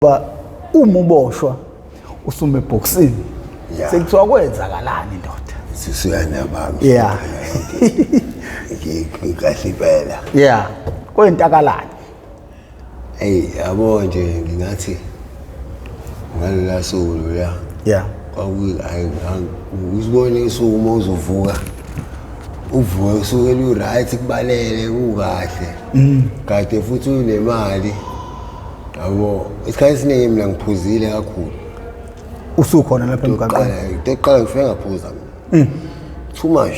Ba uma uboshwa usume ebhokisini. Yeah. Sekuthiwa kwenzakalani ndoda? Sisuyanabami. Yeah. Ngikahle impela. Yeah. Kwentakalani? Hey, yabo nje ngingathi ngalola suku loya. Yeah. Kwakuyi uzibone usuku uma uzovuka. Uvuke usuke lu-right kubalele kukahle. Kade futhi unemali. Yabo, isikhathi esiningi mina ngiphuzile kakhulu. Usukhona lapha emgaqweni. Into yokuqala ngifike ngaphuza mina. Too much.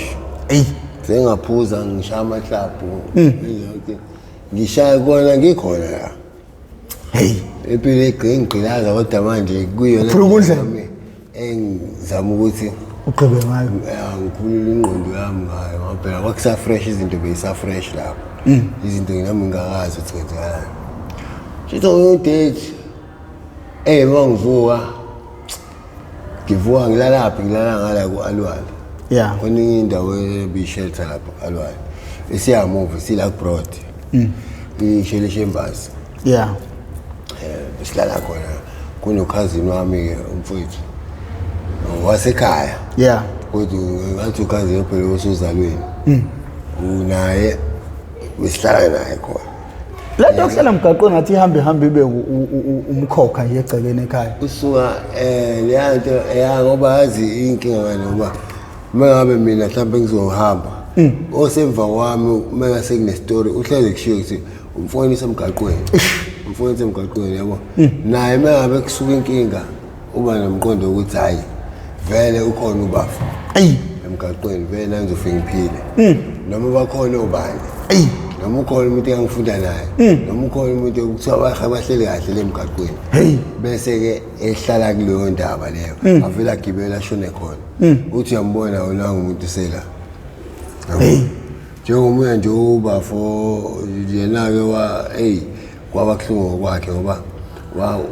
Ey, Sengaphuza ngishaya amaklabhu. Ngishaya kona ngikhona la. hey. Impilo egqingqilaza kodwa manje kuyona Uphula ukudla? yami engizama ukuthi Ugqibe ngayo. Ngikhulule ingqondo yami ngayo ngoba phela kwakusa-fresh izinto beyisa-fresh lapho. Izinto nami ngingakazi ukuthi kwenzakalani. Shitho ngiyo-date. Uma ngivuka ngivuka ngilalaphi ngilala ngala ku-Alwali. Yeah. Khona enye indawo ebiyishelter lapho ku-Alwali. Isiyamuva sila ku-Broad. Ishele Chambers. Yeah. Besilala khona kunokhazini wami-ke umfowethu wasekhaya. Yeah. Kodwa ngathi ukhazini phela osozalweni. Unaye besihlala naye khona. Le nto yokuhlala emgaqweni ngathi ihambe ihambe ibe umkhokha nje egcekeni ekhaya. Usuka leya nto ya ngoba yazi inkinga ngani ngoba uma ngabe mina mhlawumbe ngizohamba osemva kwami uma ngase kunestory uhleze kushiwo ukuthi umfowenu usemgaqweni. Umfowenu usemgaqweni yabo. Naye uma ngabe kusuka inkinga uba nomqondo wokuthi hhayi vele ukhona ubafa Eyi. emgaqweni vele nami ngizofika ngiphile. Noma bakhona obani. Eyi. Noma ukhona umuntu engangifunda naye. Noma ukhona umuntu okuthiwa bahleli kahle le emgaqweni. Hey. Bese-ke ehlala kuleyo ndaba leyo. Avele agibele ashone khona. Uthi uyambona wena ngumuntu sela. Hey. Njengomunye nje ubafo yena-ke wa eyi kwaba kuhlungu ngokwakhe ngoba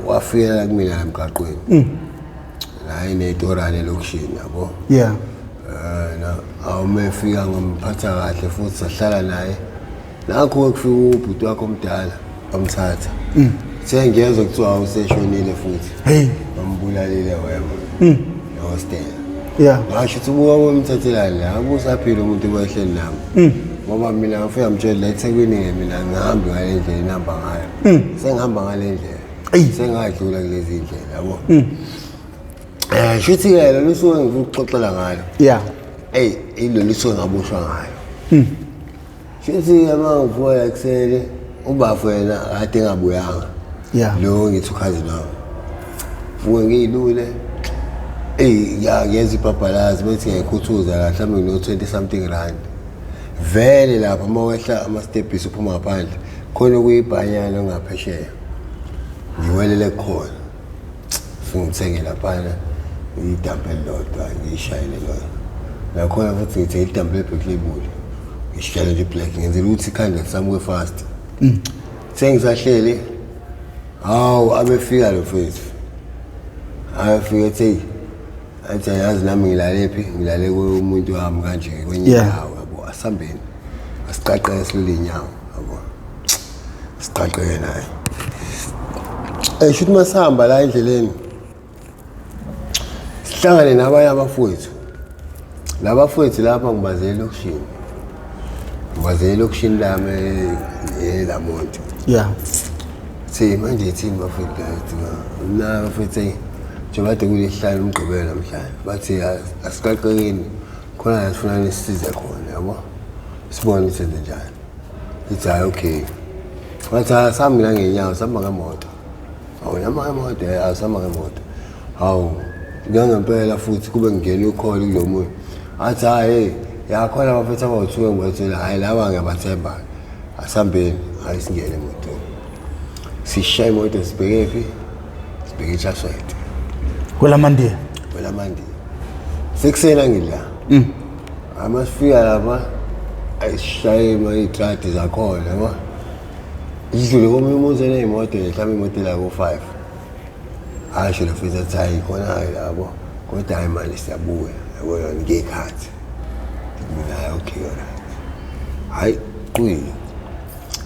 wafikela kumina la emgaqweni. La enetorane elokishini yabo. Yeah. Na awumefika ngamphatha kahle futhi sahlala naye. Nakho kufika ubhuti wakho omdala bamthatha. Sengiyezwa kuthiwa useshonile futhi. Hey. Bambulalile wema. Ehostela. Yeah. Ngasho ukuthi ubuka bomthathelani la abusaphila umuntu owehleli nami. Ngoba mina ngafika ngimtshela la eThekwini mina ngihambi ngale ndlela enihamba ngayo. Sengihamba ngale ndlela. Eyi. Sengadlula kulezi ndlela yabo. Shuthi ke lolu suku engifuna ukuxoxela ngalo. Yeah. Ey, ilolu suku engaboshwa ngayo. Shuthi ke uma ngivuka ekuseni ubafo yena kade engabuyanga. Yeah. Lo ngithi ukhazini wami. Vuke ngiyilule. Ey, ya ngenza ibhabhalazi bethi ngiyayikhuthuza la mhlawumbe ngino 20 something rand. Vele lapha uma wehla ama-steps uphuma ngaphandle khona okuyibhanyana ongaphesheya. Ngiwelele khona. Ngithenge laphana idampu elilodwa ngiyishayele lona. Nakhona futhi ngithe idampu le-black label. Ngishayele nje black ngenzela ukuthi ikhanda lisamuke fast. Sengisahleli hawu abefika lo mfethu. Abefika ethi athi yazi nami ngilale phi ngilale kumuntu wami kanje kwenye Yeah. indawo yabo asambeni. Asiqaqeke silule inyawo yabo. Siqaqeke naye. Shuthi masihamba la endleleni sihlangane nabanye abafowethu. Labafowethu lapha ngibazele elokishini. Ngibazele elokishini lami eLamonti. Yeah. Thi manje thini bafowethu la na bafowethu hey njengoba kade kulesihlanu umgqibelo namhlanje bathi asiqaqekeni khona la sifuna nisisize khona yabo. Sibone ukuthi senze njani. Ngithi hhayi okay. Bathi asambi la ngenyawo sihamba ngemoto. Hawu nihamba ngemoto asihamba ngemoto. Hawu ngangempela futhi kube ngingena ukholo kulo muntu. Athi hhayi hey yakhona abafethu abawu-two engibathela hhayi laba ngiyabathemba. Asihambeni hhayi singene emotweni. Sishaye imoto sibheke phi? Sibheke eChatsworth. Kwelamandiya. Kwelamandiya. Sekuseni angila. Amasifika lapha ayishaye itradi zakhona yabo. Idlule komunye umuzi eneyimoto nje mhlawumbe imoto ela ko-5. Asho lo mfethu athi hayi khona-ke labo kodwa hhayi manje siyabuya yabo yona ngey'khathi. Mina hhayi okay alright. Hhayi qwi.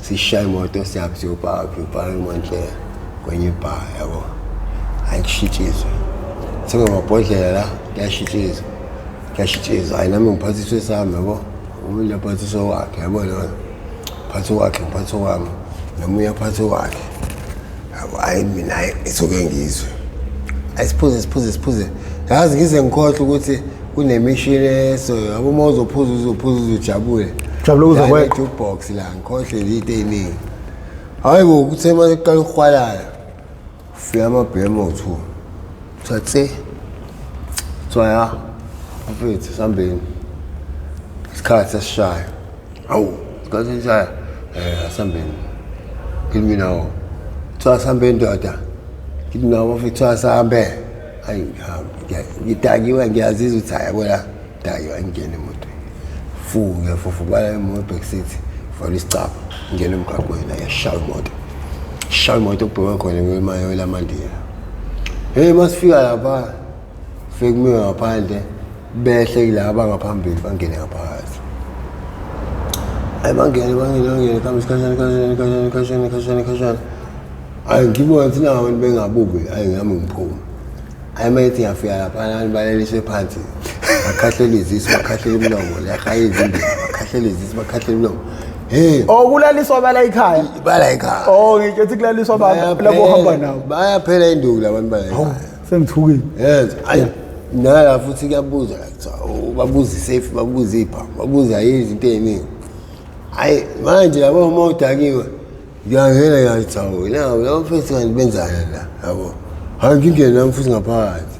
Sishaye imoto siyaphi siyopaka siyopaka eMontclair. Kwenye ibha, yabo. Hayi, kushitshizwe, thenge amabhodlela la, kuyashitshizwa, kuyashitshizwa. Hayi, nami ngiphathiswe sami, yabo, umuntu aphathiswe wakhe, yabo, lona phathe wakhe, ngiphathe wami, nomunye aphathe wakhe, yabo. Hayi, mina, hayi, isuke ngizwe, ayisiphuze, siphuze, siphuze, yazi ngize ngikhohle ukuthi kunemishini eso, yabo, uma uzophuza, uzophuza, uzojabule. Jabule kuze La, kweqe. ne-jukebox la, ngikhohle nje into ey'ningi. Hayi bo, kuthe uma kuqala ukuhwalala, fika amabhemu awu-2, kuthiwa tse, kuthiwa ya mfethu, sambeni, isikhathi sesishaya. Hawu, isikhathi sesishaya, asambeni. Ngithi mina, wo, kuthiwa asambeni ndoda. Ngithi mina, bafethu, kuthiwa asambe. Hayi, ngihambe, ngidakiwe, ngiyazizwa ukuthi hayi, yabo la, dakiwe. Ngingene emotweni, fu, ngiyafufubala imoto, back seat, vala isicabha, ngingena emgaqweni, ayashaya imoto, shaya imoto, kubhekwe khona kwelamandiya. Hey, masifika lapha, fike kumiwe ngaphandle, behle kulaba ngaphambili, bangene ngaphakathi. Hayi, bangene, bangene, bangene, kambe isikhashana, khashana, khashana, khashana, khashana, khashana. Hayi, ngibona ukuthi nawo abantu bengabuki. Hayi, ngami ngiphuma. Hayi, uma ethi ngiyafika laphana, abantu baleliswe phansi, bakhahlela izisu, bakhahlela imilomo, liyahaya izimbili, bakhahlela izisu, bakhahlela imilomo. Hey. Oh, kulaliswa bala ekhaya. Bala ekhaya. Oh, ngitsho kulaliswa labo ohamba nabo. Bayaphela induku labantu bala ekhaya. Sengithukile. Yes, ayi, nala futhi kuyabuza la, kuthiwa, oh, babuza i-safe, babuza ibhamu, babuza izinto ey'ningi. Hayi, manje yabo, uma udakiwe, ngiyangena, ngiyathi hawu, nawo labo mfethu kanti benzani la, yabo. Hayi, ngingene nami futhi ngaphakathi,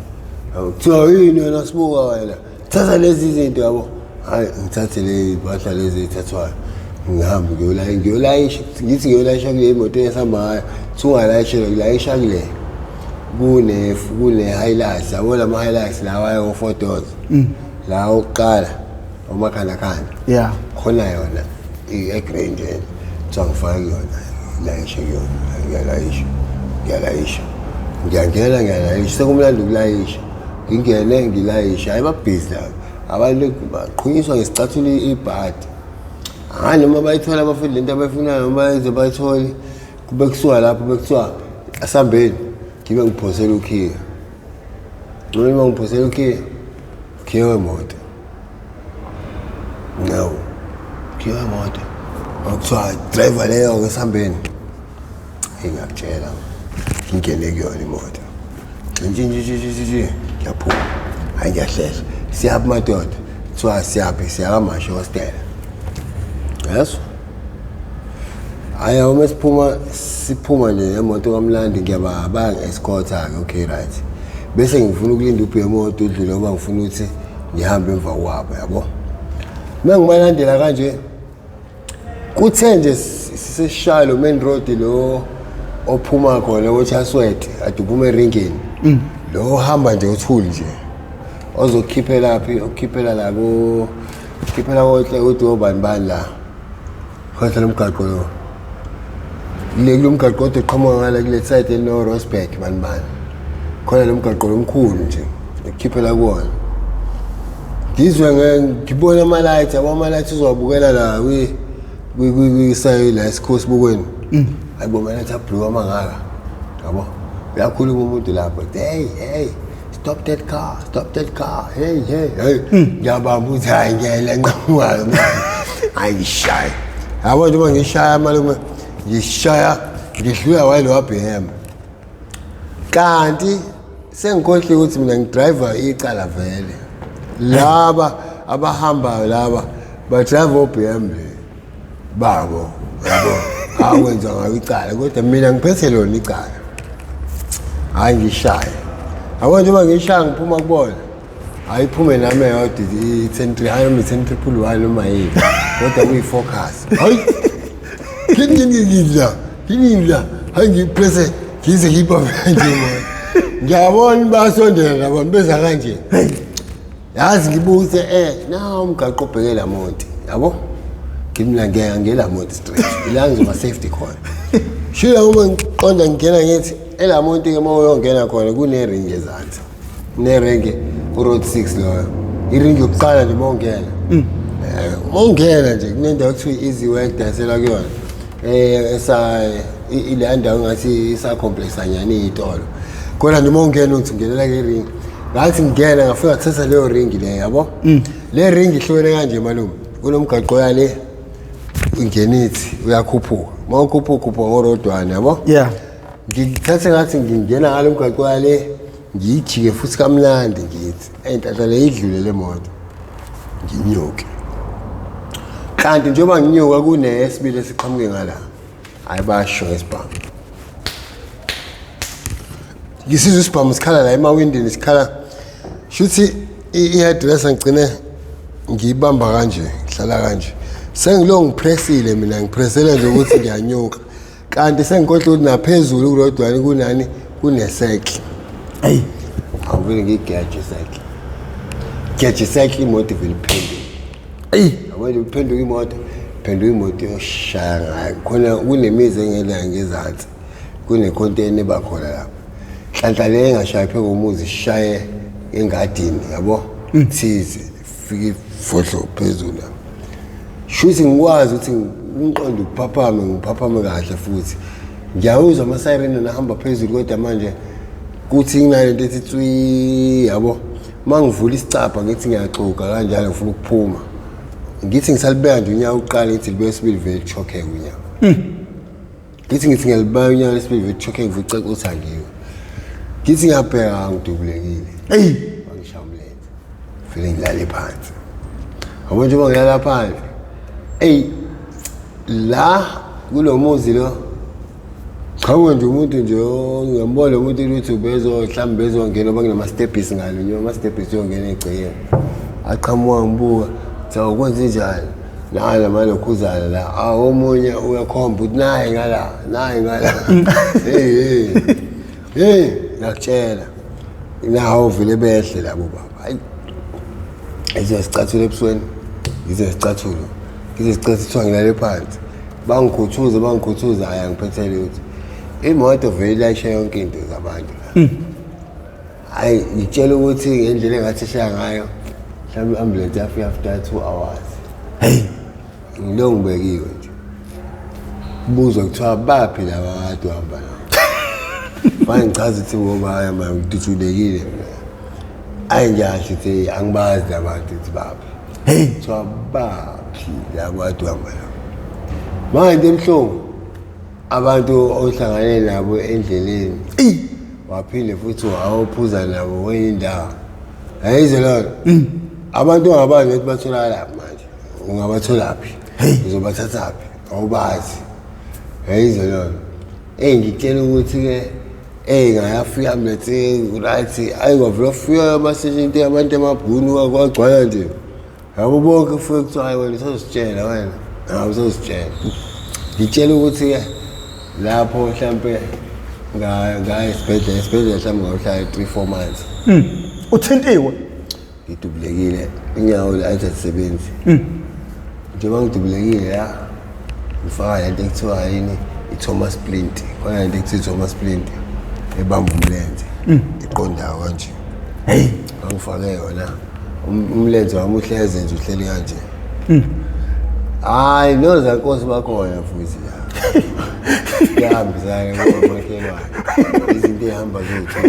yabo. Kuthiwa yini wena, sibuka wena, thatha lezi zinto, yabo. Hayi, ngithathe lezi mpahla lezi ey'thathwayo, ngihambe ngiyolayisha, ngithi ngiyolayisha kule moto esihamba ngayo, kuthiwa ungalayishelwa, ngilayisha kule kune Hilux, yabo, lama Hilux lawa ayo four doors la okuqala, omakhandakhanda. Khona yona i-grey nje, kuthiwa ngifake kuyona, ngilayishe kuyona, ngiyalayisha, ngiyalayisha, ngiyangena, ngiyalayisha, sekumnandi ukulayisha, ngingene ngilayisha. Hayi, babhizi la abantu, baqhunyiswa ngesicathulo ibhadi. Hhayi, noma bayithola abafundi lento abayifunayo, noma bayize bayithole, kube kusuka lapho bekuthiwa asambeni, ngibe ngiphosela ukhiye, noma ngiphosela ukhiye, ukhiye wemoto, no, ukhiye wemoto, kuthiwa driver leyo-ke, sihambeni. Ngiyakutshela, ngingene kuyona imoto, nje ngiyaphuma. Hayi, ngiyahlehla, siyaphi madoda? Kuthiwa siyaphi? Siyakamasho hostela, yeso. Hhayi, uma siphuma, siphuma nje emoto kamlandi, ngiyaba bayangi-escorta-ke, okay, right, bese ngifuna ukulinda ubhe emoto udlule ngoba ngifuna ukuthi ngihambe emva kwabo, yabo. Uma ngibalandela kanje, kuthe nje siseshaya lo main road lo ophuma khona koChaswet, ade uphuma eringini lo ohamba nje uthuli nje, ozokukhiphela phi, okukhiphela la ko khiphela kohle uthi obani bani la khona lo mgaqo lo, kule kulo mgaqo kodwa uqhamuka ngala kule side eno Rosberg bani bani khona, lo mgaqo lomkhulu nje ekukhiphela kuwona. Ngizwe ngibona ama-light, yabo, ama-light uzowabukela la kwi la esikhosi bukweni. Hayibo, ama-light a-blue amangaka, yabo, uyakhuluma umuntu lapho, "Hey, hey, stop that car, stop that car, hey, hey, hey." Ngiyabamba ukuthi hayi, ngiyayila nqamukayo, hayi, ngishaya, yabo, njengoba ngishaya malume, ngishaya ngidlula wayelo wabhema, kanti sengikhohliwe ukuthi mina ngidrayiva icala vele. Laba abahambayo laba badrayiva o-BMW babo, yabo, akwenza ngayo icala, kodwa mina ngiphethe lona icala. Hhayi, ngishaya, yabo, njengoba ngishaya ngiphuma kubona, hayi, iphume nami eyodwa i-10 three, hayi, noma i-10 111 noma yini, kodwa kuyi-Focus. Hayi, ngidla ngidla, hayi, ngipresse, ngize ngiyibambe kanje moya, ngiyabona bayasondela labantu, beza kanje, yazi, ngibuze na umgaqo obheke la monti, yabo, ngithi mina ngeke ngela monti straight, ila ngizoba safety khona. Shila uma ngiqonda ngingena, ngithi elamonti ke, uma uyongena khona kuneringi ezansi, kuneringi ku-road 6 loyo, iringi yokuqala nje uma ungena. Uma ungena nje kunendawo ekuthiwa i-Easy Work, dayiselwa kuyona esa Ileya ndawo ngathi isa-complex anyana iy'tolo, kodwa noma ungena uthi ungenela ke-ring. Ngathi ngingena ngafika kuthatha leyo ringi leyo, yabo. Le ringi ihlukene kanje, malume. Kunomgaqo yale ingenithi, uyakhuphuka, uma ukhuphuka ukhuphuka ngorodwane, yabo. Ngithathe ngathi ngingena ngalo mgaqo yale, ngiyijike futhi kamnandi, ngithi eyinhlanhla le idlule le moto, nginyuke. Kanti njengoba nginyuka kunesibili esiqhamuke ngala, hayi, basho ngesibhamu. Ngisizwe isibhamu sikhala la emawindini, sikhala shuthi i-hairdresser. Ngigcine ngiyibamba kanje, ngihlala kanje, sengilo ngipressile mina, ngipressele nje ukuthi ngiyanyuka, kanti sengikhohlwa ukuthi naphezulu kurodwane kunani, kunesekle. Hey. Awuvele ngiyigeje isekle, geje isekle, imoto ivele iphenduke. Hey. Yabo nje, iphenduka imoto, phenduka imoto, iyoshaya ngayo khona. Kunemizi engela ngezansi, kunekhonteni ebakhona lapho. Nhlanhla le engashayi phe komuzi, ishaye engadini, yabo, thize fike ifohlo phezulu lapho. Shuthi ngikwazi ukuthi umqondo uphaphame, ngiphaphame kahle futhi. Ngiyawuzwa ama-siren nahamba phezulu, kodwa manje kuthi nginalento ethi tswi, yabo. Uma ngivula isicabha ngithi ngiyaxoga kanjalo, ngifuna ukuphuma, ngithi ngisalibeka nje unyawo uqala, ngithi libe sibili, vele lichokheke unyawo. Ngithi ngiyalibeka unyawo lesibili, vele lichokheke, ngivuce ukuthi angiwe. Ngithi ngiyabheka, ngidubulekile. Hey. Bangishaya umlenze, vele ngilale phansi, yabo. Njengoba ngilala phansi, eyi, la kulo muzi lo chawe nje umuntu nje, oh, ngiyambona umuntu ukuthi ubezo mhlawumbe bezongena ngoba kunama-stebhisi ngalo nje, ama-stebhisi uyongena egcekeni. Aqhamuka, ngibuka, cha, ukwenze njani nala malokhuzana la? Ah, omunye uyakhomba ukuthi naye ngala, naye ngala. Hey, hey, hey, ngiyakutshela, nawo vele behle labo baba. Hayi, ngize sicathulo ebusweni, ngize sicathulo, ngize sicathulo, kuthiwa ngilale phansi. Bangikhuthuza, bangikhuthuza, hhayi, angiphethele ukuthi imoto vele ilayisha yonke into zabantu la. Hhayi, ngitshela ukuthi ngendlela engathi ishaya ngayo, mhlawumbe i-ambulance yafika after 2 hours. Hey. Ngilo ngibekiwe nje, kubuzwa kuthiwa baphi laba kade uhamba nabo? Fane ngichaza ukuthi ngoba hhayi manje ngidutshulekile mina. Ayi, ngiyasho ukuthi angibazi labantu ukuthi baphi. Hey. Kuthiwa baphi labo kade uhamba nabo? Manje into ebuhlungu, abantu ohlangane nabo endleleni, waphinde futhi wawuphuza nabo kwenye indawo, yayize lona abantu ongabazi ukuthi batholakala manje, ungabatholaphi? Uzobathathaphi? Awubazi, yayize lona. Eyi, ngitshela ukuthi-ke, eyi, ngayafika mlethe right. Ayi, kwavula kufika amaseshenti, abantu emabhunu, kwagcwala nje yabo bonke. Kufike kuthiwa, hayi wena usazositshela, wena hawu usazositshela. Ngitshela ukuthi-ke lapho mhlampe ngaya esibhedlela, esibhedlela mhlawumbe ngawuhlala 3, 4 months. Uthintiwe? Ngidubulekile inyawo la, ayisasebenzi. Njengoba ngidubulekile la, ngifaka lento ekuthiwa yini, i-Thomas splint. Khona lento ekuthiwa i-Thomas splint ebamba umlenze, iqondayo kanje. Hey. Angifake yona. Umlenze wami uhleze nje, uhleli kanje. Hayi, nozankosi bakhona futhi la, kuyahambisana komakhelwane, izinto ey'hamba zothu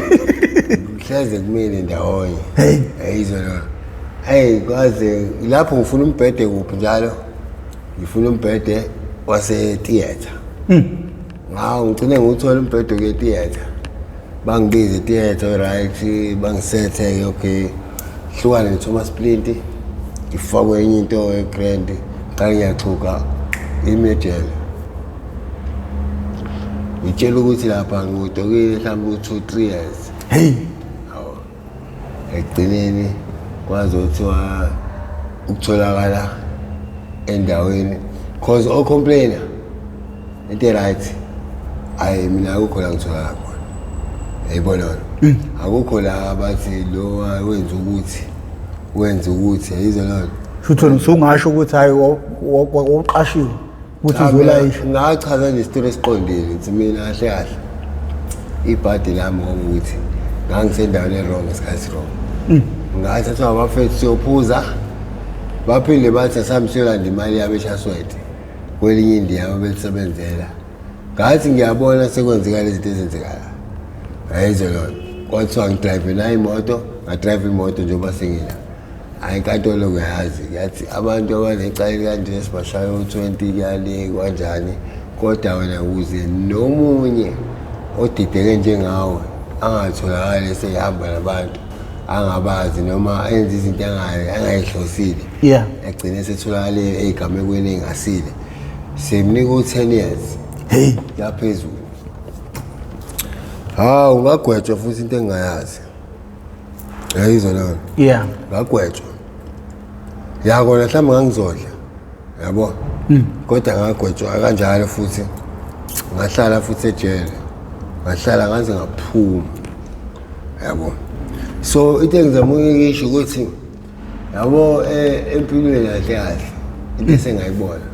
hleze kumile ndawonye. Hey. Ayizwe lona. Hey, kwaze lapho ngifuna umbhede kuphi njalo, ngifuna umbhede wase-theatre. Ngawo ngigcine ngiwuthola umbhede ke-theatre, bangibize e-theatre, right, bangisethe-ke, okay, hlukane ne-Thomas splint, ngifakwe enye into e-grand, qale ngiyaxhuga imejele. Ngitshela ukuthi lapha ngidokile mhlawumbe u-2, 3 years. Hey. Hawu. Ekugcineni kwaze kuthiwa ukutholakala endaweni, cause o-complainer into right. Hayi, mina akukho la ngitholakala khona, yayibona wena, akukho la abathi lo wenza ukuthi, wenza ukuthi, yayizwa lona. Futhi wena usungasho ukuthi hayi, wawuqashiwe ukuthi uzolayisha? Ngachaza nje isitori esiqondile ukuthi mina kahle kahle ibhadi lami ngoba ukuthi ngangisendaweni e-wrong ngesikhathi wrong. Ngathathwa abafethu siyophuza, baphinde bathi asambe siyolanda imali yabo eshaswede kwelinye indiya ababelisebenzela. Ngathi ngiyabona sekwenzeka lezi zinto ezenzekala. Ayizwe lona. Kwathiwa ngidrayive nayo imoto, ngadrayiva imoto njengoba sengila. Hayi inkantolo ngiyazi, yathi abantu abanecala elikanje sibashaya u-20 kuyale kanjani, kodwa wena ukuze nomunye odideke njengawe angatholakali esehamba nabantu angabazi noma enze izinto angayihlosile. Egcine esetholakale ey'gamekweni ey'ngasile. Simnika u-10 years. Hey, yaphezulu. Hawu, ngagwetshwa futhi into engingayazi. Yayizwa leyo. Ngagwetshwa. Ya kona mhlawumbe ngangizodla. Yabo? Kodwa ngagwetshwa kanjalo futhi. Ngahlala futhi ejele. Ngahlala ngaze ngaphuma. Yabo. So into engizama ukuyisho ukuthi yabo empilweni kahle kahle into esengayibona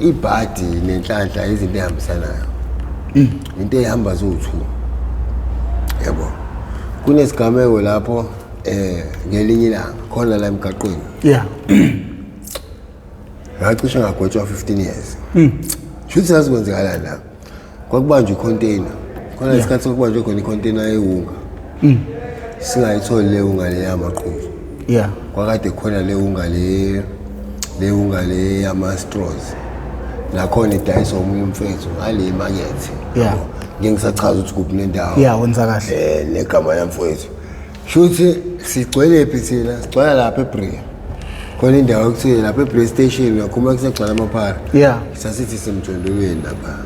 ibhadi nenhlanhla izinto ehambisanayo. Into ehamba ziwu-2. Yabo. Kunesigameko lapho ngelinye ilanga khona la emgaqweni. Ngacishe ngagwetshwa 15 years. Shuthi sazi kwenzekalani la. Kwakubanjwa icontainer. Khona isikhathi sokubanjwa khona icontainer yewunga. Singayitholi le wunga le yamaqhuzu. Kwakade khona le wunga le wunga le yama straws. Nakhona idayiswa omunye umfethu ngale market. Ngeke ngisachaza ukuthi kuphi nendawo. Wenza kahle. Negama lamfowethu. Shuthi sigcwele phi thina? Sigcwala lapha eBrea. Khona indawo ekuthiwa lapha eBrea station uyakhuluma kusagcwala amaphara. Sasithi simjondolweni lapha.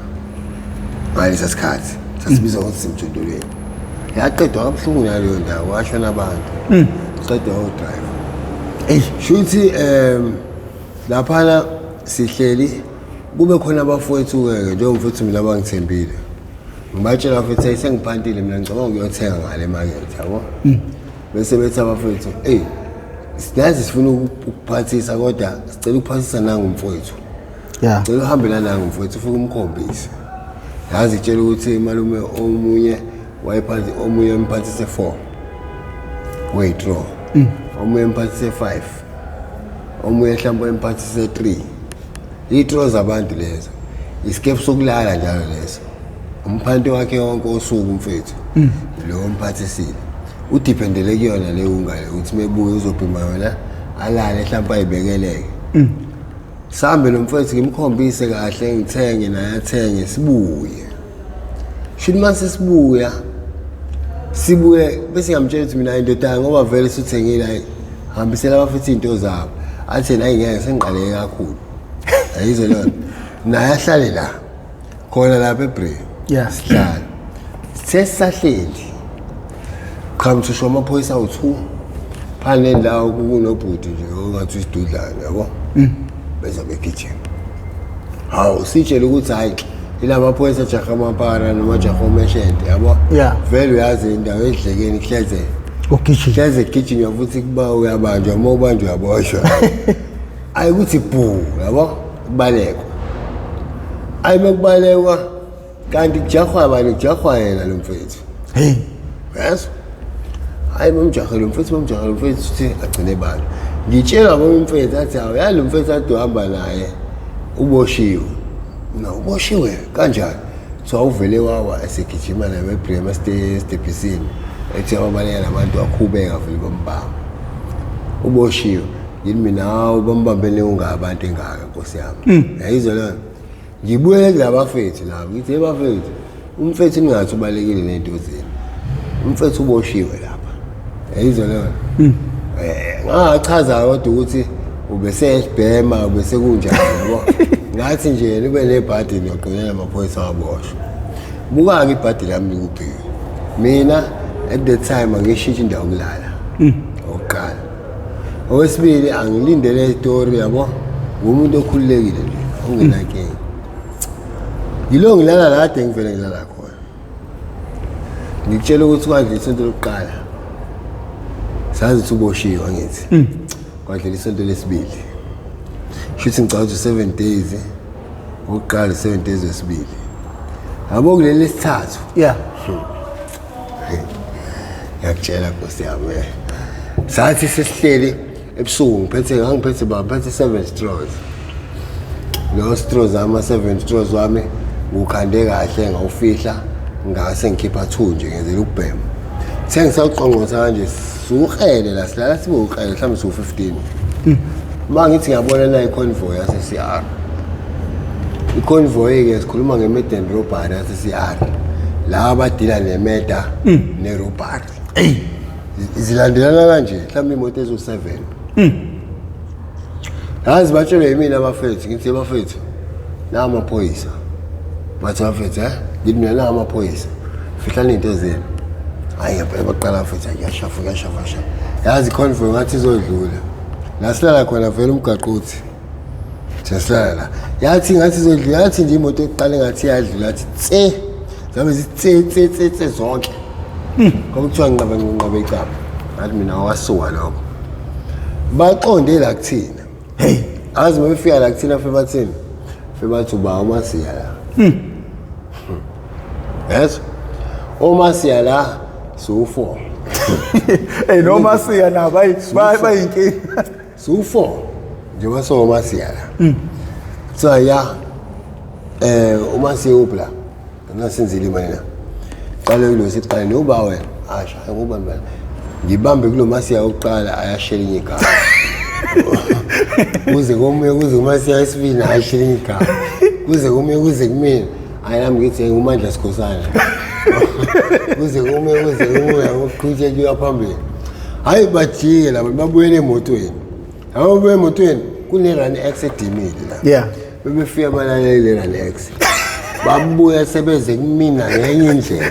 Ngalesa sikhathi sasibiza ukuthi simjondolweni. Yaqedwa kabuhlungu naleyo ndawo, washona abantu. Qedwa udriver. Ey, shuthi laphana sihleli kube khona abafowethu ke njengomfowethu mina abangithembile. Ngibatshela futhi hey sengiphantile mina ngicabanga ukuyothenga ngale market yabo. Bese bethi abafowethu hey sinazi sifuna ukuphathisa kodwa sicela ukuphathisa nangu mfowethu. Cela uhambe nangu mfowethu ufike umkhombise. Yazi itshela ukuthi malume omunye wayephathi omunye emphathise 4. Withdraw. Omunye emphathise 5. Omunye mhlawumbe emphathise 3. Iy'tro zabantu lezo. Isikepu sokulala njalo leso. Umphanti wakhe wonke osuku mfethu. Lo mphathisile. Udependele kuyona le ungale ukuthi mebuye uzobhema yona alale mhlawumbe ayibekeleke. Sambe lo mfethu ngimkhombise kahle ngithenge naye athenge sibuye. Shuthi mase sibuya sibuye bese ngiyamtshela ukuthi mina indoda ngoba vele suthengile hayi hambisela abafethu izinto zabo. Athi nayi ngeke sengiqaleke kakhulu. Ayizwe lona. Naye ahlale la. Khona lapha eBrea. Sihlala. Sesisahleli. Qhamuthi usho amaphoyisa awu2. Phane ndawo kunobhuti nje ongathi usidudlana yabo. Bese begijima. Hawu sitshela ukuthi hayi ilaba phoyisa jaha amapara noma jaha omeshente yabo. Vele uyazi indawo edlekeni kuhleze. Ugijima. Hleze gijima futhi kuba uyabanjwa uma ubanjwa uyaboshwa. Ayi ukuthi bhu yabo kubalekwa. Ayi mekubalekwa kanti kujahwa bani kujahwa yena lo mfethu. Hey. Yes. Hayi bamjahe lo mfethu bamjahe lo mfethu uthi agcine bani. Ngitshela ngomfethu athi hawu yazi lo mfethu ade uhamba naye uboshiwe. Mina uboshiwe kanjani? So uvele wawa esegijima naye eBrea estebhisini. Ethi ababaleka nabantu wakhubeka vele bambamba. Uboshiwe. Yini mina hawu bambambele ungabantu engaka Nkosi yami. Yayizwa leyo. Ngibuyele kulabafethu labo ngithi hey bafethu umfethu ningathi ubalekile nento zenu. Umfethu uboshiwe lapha. Yayizwa leyo. Ngachaza kodwa ukuthi ubesebhema ubese kunjani yabo. Ngathi nje ube nebhadi noqinela amaphoyisa waboshwa. Buka-ke ibhadi lami likuphi. Mina at the time angishintshe indawo yokulala. Okokuqala. Okwesibili angilindele istory yabo. Ngumuntu okhululekile nje ongenankinga. Yilo ngilala la kade ngivele ngilala khona. Ngikutshela ukuthi kwadla isonto lokuqala. Sazi ukuthi uboshiwe angithi. Kwadla isonto lesibili. Shuthi ngicabanga ukuthi 7 days okokuqala 7 days wesibili. Yabo kuleli lesithathu. Ngiyakutshela Nkosi yami. Sathi sesihleli ebusuku ngiphethe ngangiphethe baba ngiphethe 7 straws. Lo straws ama 7 straws wami ngiwukhande kahle ngawufihla ngase ngikhipha 2 nje ngenzela ukubhema. Kuthe ngisawuqongqotha kanje sukrele la silala sibe ukrele mhlawumbe siwu 15. Uma ngithi ngiyabona la i-convoy yase-CR. I-convoy-ke sikhuluma nge-murder and robbery yase-CR. La abadila ne-murder ne-robbery. Zilandelana kanje mhlawumbe imoto eziwu-7. Yazi batshelwe yimina abafethu ngithi abafethu la amaphoyisa. Bathi abafethu eh ngithi mina la amaphoyisa. Fihlani into zenu. Hayi ngempela baqala futhi kuyashafa kuyashafa shafa. Yazi convoy ngathi izodlula. La silala khona vele umgaqo uthi Siyasilala la. Yathi ngathi izodlula yathi nje imoto yokuqala engathi iyadlula yathi tse. Zabe zitse tse tse tse zonke. Kwakuthiwa nqaba nqaba icaba. Ngathi mina wasuka lokho. Baqonde la kuthina. Hey. Azi uma befika la kuthina fe bathini? Fe bathi uba uMasiya la. Yes. UMasiya la siwu-4. Hey noma siya nabo bayinkinga. Siwu-4 njengoba sowuMasiya la. Kuthiwa ya uMasiya uphi la? Nasenzile imali la. Qale kulo siqale noba wena. Asha ngubani bani. Ngibambe kulo Masiya okuqala ayashela enye igama. Kuze komunye kuze kuMasiya wesibili ayashela enye igama. Kuze komunye kuze kumina. Hayi nami ngithi nguMandla Sikhosana. Kuze komunye kuze komunye ukuqhutsheka kuya phambili. Hayi bajike laba babuyele emotweni. Ababuye emotweni kune-Run X edimile la. Bebefika balalele le Run X. Babuya sebeze kumina ngenye indlela.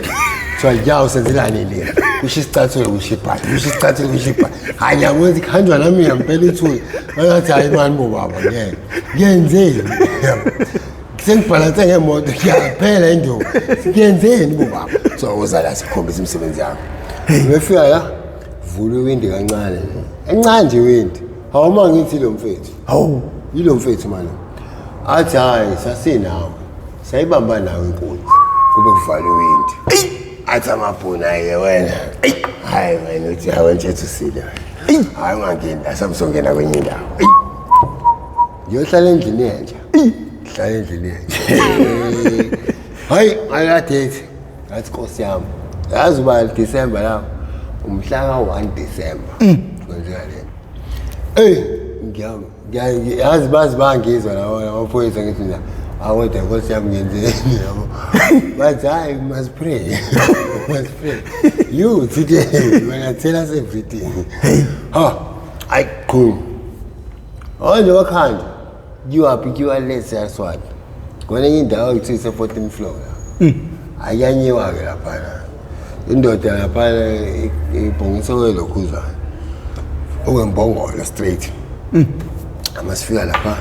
Kuthiwa ya usenzelani le? Kusho isicathulo kusho ibhadi, kusho isicathulo kusho ibhadi. Hayi ngiyabona ukuthi kuhanjwa nami ngempela ithuli. Ngathi hayi mani bobaba ngeke. Ngiyenzeni? Sengibhalanse ngemoto ngiyaphela induku. Ngiyenzeni bobaba? So uza la sikhombisa imisebenzi yakho. Befika la vula iwindi kancane nje. Encane nje iwindi. Hawu uma ngithi lo mfethu. Hawu. Yilo mfethu manje. Athi hayi sasinawe. Sayibamba nawe inkunzi. Kube kuvalwe iwindi. Athi amabhunu hayi wena. Hayi wena uthi hayi wena mfethu usile wena. Hayi ungangeni la samsongena kwenye indawo. Ngiyohlala endlini entsha. Hlala endlini entsha. Hayi ngakade ethi ngathi Nkosi yami. Yazi uba December la umhla ka 1 December. Kwenzeka le. Ey ngiyazi bazi bangizwa lawo amaphoyisa ngithi mina akodwa Nkosi yami ngenzeni yabo. Bathi hayi we must pray. We must pray. You today you gonna tell us everything. Ha ayi qhum. Manje wakhanda kuyiwaphi kuyiwa lesi yaswati. Kwenye indawo ekuthiwa ise-14 floor la. Ayanyiwa-ke laphana. Indoda laphana ibhongisa kwelokhuzana. Okwembongolo straight. Ama sifika lapha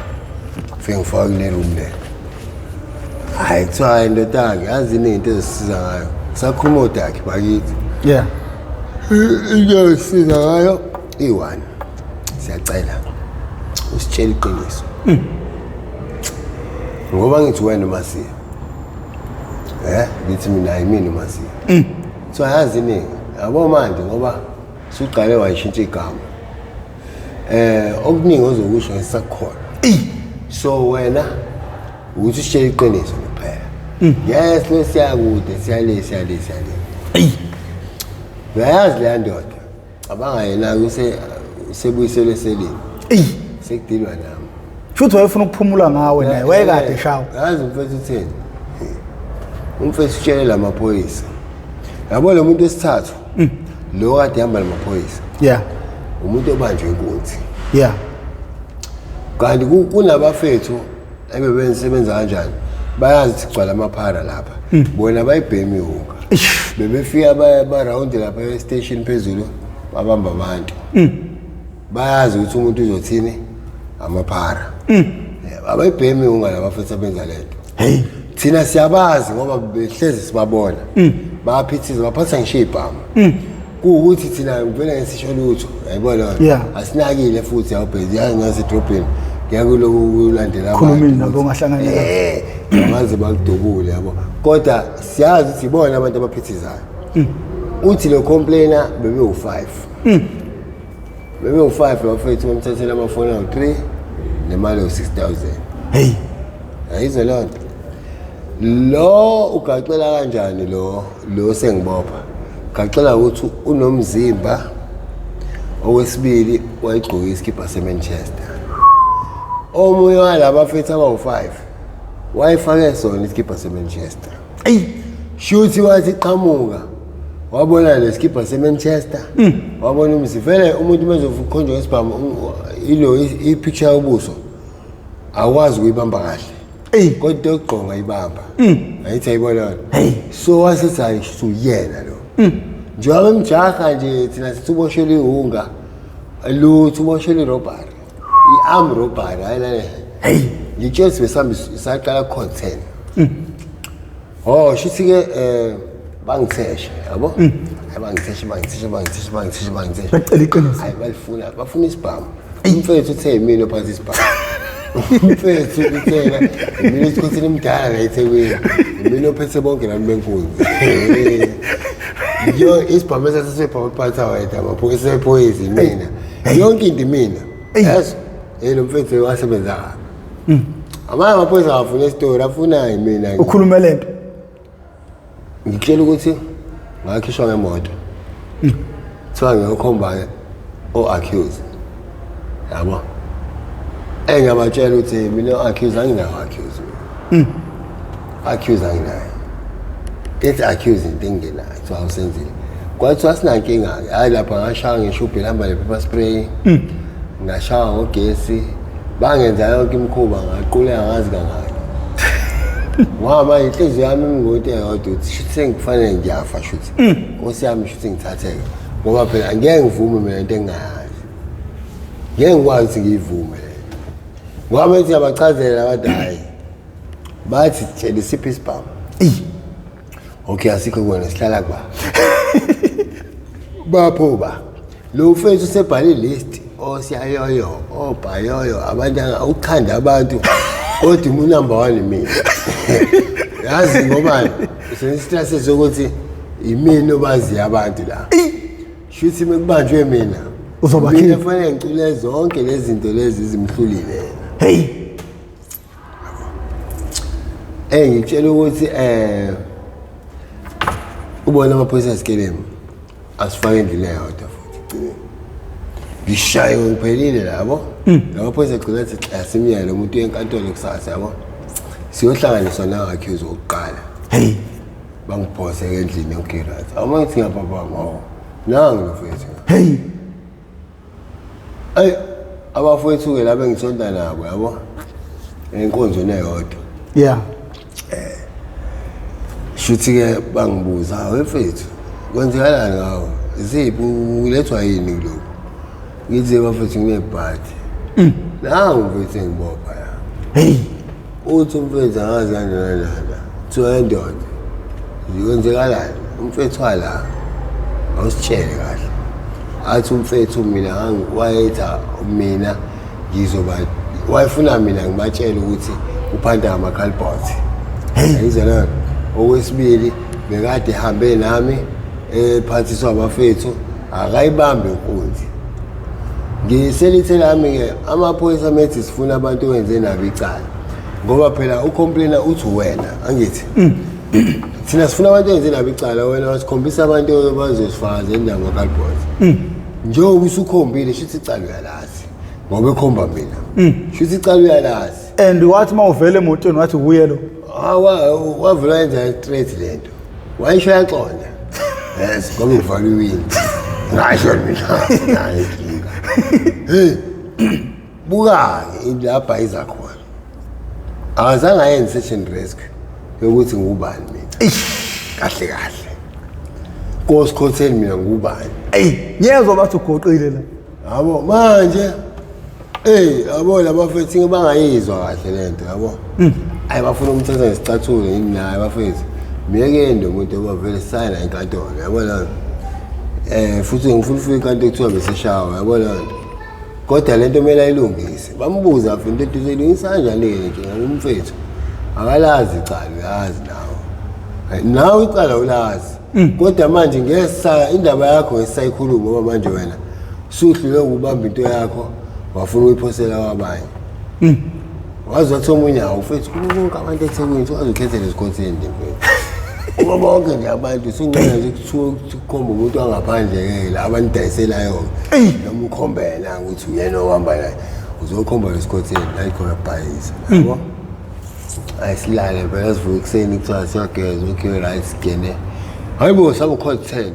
fike ngifaka kule room le. Hayi kuthiwa hayi ndoda-ke yazi iningi ezisiza ngayo. Sakhuluma odakhe bakithi. Into esisiza ngayo iyi-one. Siyacela usitshele iqiniso. Ngoba ngithi wena uMasiya. Ngithi mina ayimina uMasiya. So yazi iningi. Yabo manje ngoba suqale wayishintsha igama. Okuningi ozokusho ngisakhona. So wena ukuthi usitshele iqiniso kuphela. Yes lesiyakude siyale siyale siyale. Uyayazi leya ndoda. Cabanga yena use sebuyiselwe selini. Sekudilwa nami. Futhi wayefuna ukuphumula ngawe naye wayekade shawa. Yazi umfethu utheni? Umfethu utshele lamaphoyisa. Yabo lo muntu wesithathu. Lo kade ehamba namaphoyisa. Umuntu obanjwe inkunzi. Kanti kunabafethu ebebensebenza kanjani? Bayazi ukuthi kugcwala amaphara lapha. Bona bayibhemi iwunga. Bebefika ba round lapha e station phezulu babamba abantu. Bayazi ukuthi umuntu uzothini amaphara. Abayibhemi iwunga labafethu abenza lento. Hey. Thina siyabazi ngoba behlezi sibabona. Bayaphithiza baphatha ngisho ibhamu. Kuwukuthi thina ngivele ngisisho lutho, yayibona. Asinakile futhi awubhezi yazi ngasedrobheni. Ngiyakuloku kulandela abantu. Khulumile nabo ongahlangana nabo. Bangaze bakudubule yabo. Kodwa siyazi ukuthi ibona abantu abaphithizayo. Uthi lo complainer bebe u5. Bebe u5 bafethu bamthathela amafoni awu3 nemali ewu 6000. Hey. Ayizwe leyo nto. Lo ugaxela kanjani lo lo sengibopha? Gaxela ukuthi unomzimba okwesibili wayigqoka isikibha seManchester. Omunye walaba bafethu abawu-5 wayefake sona isikibha seManchester. Eyi Shuthi wathi qhamuka wabona lesikibha seManchester wabona umzi vele umuntu mezokhonjwa ngesibhamu ilo i-picture yobuso akwazi ukuyibamba kahle eyi kodwa into yokugqonga ibamba ayithi ayibona Hey. so wasethi hayi suyena lo njengoba emjaha nje thina sithi uboshelwe ihunga lutho uboshelwe irobbery i-arm robbery hayi lale hey ngitshela ukuthi besihamba saqala content oh shuthi ke bangitheshe yabo hayi bangitheshe bangitheshe bangitheshe bangitheshe bangitheshe Bacela iqiniso. hayi balifuna bafuna isibhamu umfethu uthe yimina ophatha isibhamu umfethu uthena yimina esikhothini emdala la eThekwini yimina ophethe bonke lami benkunzi yo isibhamu esasesebhaphatha wethu amaphoyisa ephoyisa imina yonke into imina yes eh lo mfethu wasebenza kabi amanye amaphoyisa akafuna isitori afuna imina ukhulume lento ngitshela ukuthi ngakhishwa ngemoto kuthiwa ngiyokhomba o-accuse yabo engiyabatshela ukuthi mina o-accuse anginawo accuse accuse anginayo ethi accuse into engingenayo kuthiwa awusenzile kwathiwa sinankinga-ke hhayi lapha ngashaya ngeshubhu elihamba ne-pepper spray ngashaya ngogesi bangenza yonke imikhuba ngaquleka ngazi kangaki ngoba manje inhliziyo yami imingoto eyodwa ukuthi shuthi sengikufanele ngiyafa shuthi nkosi yami shuthi ngithatheke ngoba phela angeke ngivume mina into engingayazi ngeke ngikwazi ukuthi ngiyivume le ngoba bethi ngiyabachazela abantu hhayi bathi tshela isiphi isibhamu eyi okay asikho kuwena sihlala kuba bapho ba lo mfethu usebhale list osiyayoyo obhayoyo abantu ukhanda abantu kodwa umunumber one mina yazi ngobani usenesitase sokuthi imina obaziyo abantu la shuthi mekubanjwe mina Uzobakhipha. mina kufanele ngicule zonke lezi zinto lezi zimhlulile yena hey Ngikutshela ukuthi ubona amaphoyisa esikelemu asifake endlini eyodwa futhi ekugcineni. Ngishayiwe ngiphelile labo. Lamaphoyisa agcina athi xa simyeke lo muntu uyenkantolo kusasa yabo. Siyohlanganiswa nawo-accuse wokuqala. Hey Bangiphose endlini yonke right. Awuma ngithi ngiyabhabhama oh. Nangu lo mfethu. Hey Ayi abafowethu-ke laba engisonta nabo yabo. Enkonzweni eyodwa. Yeah. Shuthi-ke bangibuza hawu mfethu kwenzekalani ngawo ziphi ulethwa yini kulokhu ngithi bafethu nginebhadi nangu mfethu engibopha ya Hey uthi umfethu angazi kanjani nana kuthiwa endoda kwenzekalani umfethu wala awusitshele kahle athi umfethu mina wayethi mina ngizoba wayefuna mina ngibatshele ukuthi uphanda ngama-cardboard ayizwa leyo okwesibili bekade ehambe nami ephathiswa abafethu akayibambe inkunzi ngiselithe lami-ke amaphoyisa methi sifuna abantu owenze nabo icala ngoba phela ucomplainer uthi wena angithi thina sifuna abantu owenze nabo icala wena wasikhombisa abantu abazosifakaza indaba ka-cardboard njengoba usukhombile shuthi icala uyalazi ngoba ekhomba mina shuthi icala uyalazi And wathi mawuvele emotweni wathi uye lo. Wavela yenza straight lento wayisho yaqonda yes ngoba ngivala iwindi ngasho mina nayo inkinga hey buka-ke lapha iza khona akazange ayenze search and rescue yokuthi ngubani mina kahle kahle kosikhotheni mina ngubani Ey, ngiyezwa bathi ugoqile la. Yabo manje eh yabo labafethu bangayizwa kahle lento yabo. Ayi bafuna umthatha ngesicathulo yini naye bafethu. Miyekeni lo muntu ngoba vele sayina enkantolo yabo lona. Futhi ngifuna ufika inkantolo kuthiwa beseshawa yabo lona. Kodwa lento kumele ayilungise. Bambuza futhi into uzoyilungisa kanjani le nkinga umfethu. Akalazi icala uyazi nawe. Nawe icala ulazi. Kodwa manje ngeke indaba yakho ngesisayikhuluma ngoba manje wena suhlule ukubamba into yakho wafuna ukuyiphosela kwabanye. Wazi wathi omunye hawu mfethu kubo bonke abantu eThekwini wazi ukhethele isikhotheni nje mfethu. Kubo bonke nje abantu sungena nje kuthiwa kukhomba umuntu wangaphandle-ke la abanidayiselayo noma ukhombe yena ukuthi uyena ohamba naye uzokhomba lesikhotheni la ikhona bhayisa yabo. Hayi silale phela sivuke ekuseni kuthiwa siyageza okay right sigene. Hayi bo sabo code 10.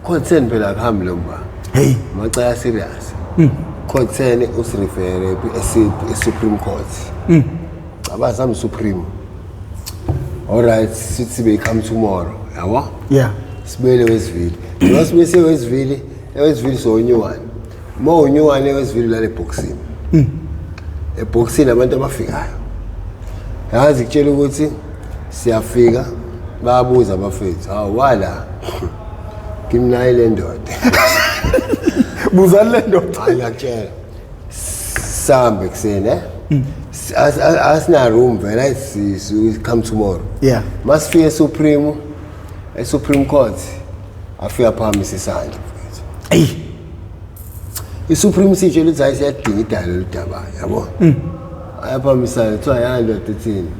Code 10 phela akuhambi lo mba. Hey. Macala serious. Court 10 usirefere e-Supreme Court. Cabanga sami Supreme. All right, sithi be come tomorrow, yabo? Yeah. Sibuyele Westville. Njengoba sibuye siye Westville, eWestville sowunyuwane. Uma unyuwane eWestville ulale ebhokisini. Ebhokisini abantu abafikayo. Yazi kutshela ukuthi siyafika bayabuza abafethu, hawu wala. Ngimnayo le ndoda. Buzani le ndoda. Hayi ngiyakutshela. Sambe ekuseni eh. Asina room vele si come tomorrow. Yeah. Masifike eSupreme eSupreme Court afika phambi isandla mfethu. Ey. iSupreme sitshela ukuthi hayi siyadinga idala lolu daba yabo. Ayaphambisana kuthiwa ya ndoda ethini.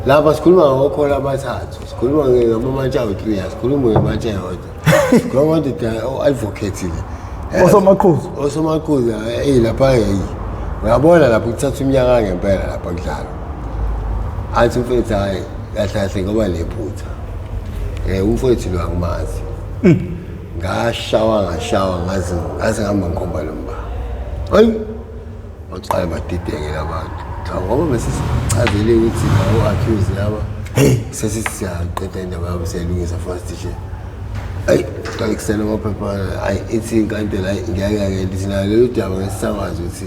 Lapha sikhuluma ngokhola abathathu, sikhuluma ngamamantsha awu-3, asikhulumi ngemantsha eyodwa. Sikhuluma ngamadoda o-advocate le. Osomaqhuzu. Osomaqhuzu eyi lapha eyi. Uyabona lapho kuthatha iminyaka ngempela lapha kudlalwa. Athi umfethu hayi kahle kahle ngoba nephutha. Umfethu lo angimazi. Ngashawa ngashawa ngaze ngaze ngihamba ngikhomba lo mba. Hayi baqale badideke labantu. Cha ngoba besisichazele ukuthi lawo accuse laba. Hey. Sesithi siyaqeda indaba yabo siyayilungisa first nje. Ayi qale kusela amaphepha ayi ithi inkantolo ayi ngiyake lithi nayo lolu daba ngesisakwazi ukuthi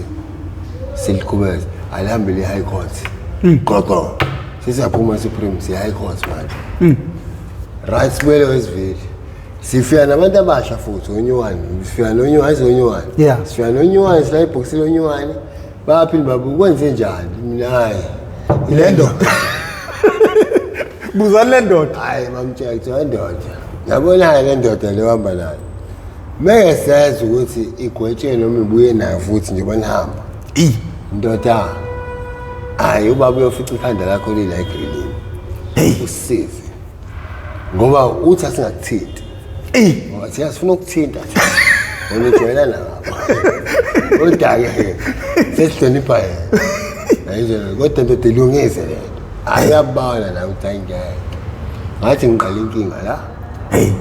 siliqhubeze alihambe le-high court. Gogo. Sesiyaphuma e-Supreme siya high court manje. Right sibuyele Westville. Sifika nabantu abasha futhi onyuwane. Sifika nonyuwane onyuwane. Yeah. Sifika nonyuwane sila ibhokisi lonyuwane. Baphinde babu kwenze njani? Mina hayi. Le ndoda. Buzani le ndoda. Hayi bamtshela kuthiwa ndoda. Yabona le ndoda le hamba nayo. Meke sazi ukuthi igwetshwe noma ibuye nayo futhi njengoba nihamba. I. Ndoda. Hayi ubaba uyofica ikhanda lakho lila egrillini. Hey. Usize. Ngoba uthi asingakuthinti. I. Ngoba thina sifuna ukuthinta. Wena ujwayela nabo. Kodwa-ke sesihlonipha yena. Ayizona kodwa ndoda ilungise le nto. Ayabona la ukuthi ayingeke. Ngathi ngiqala inkinga la. Hey.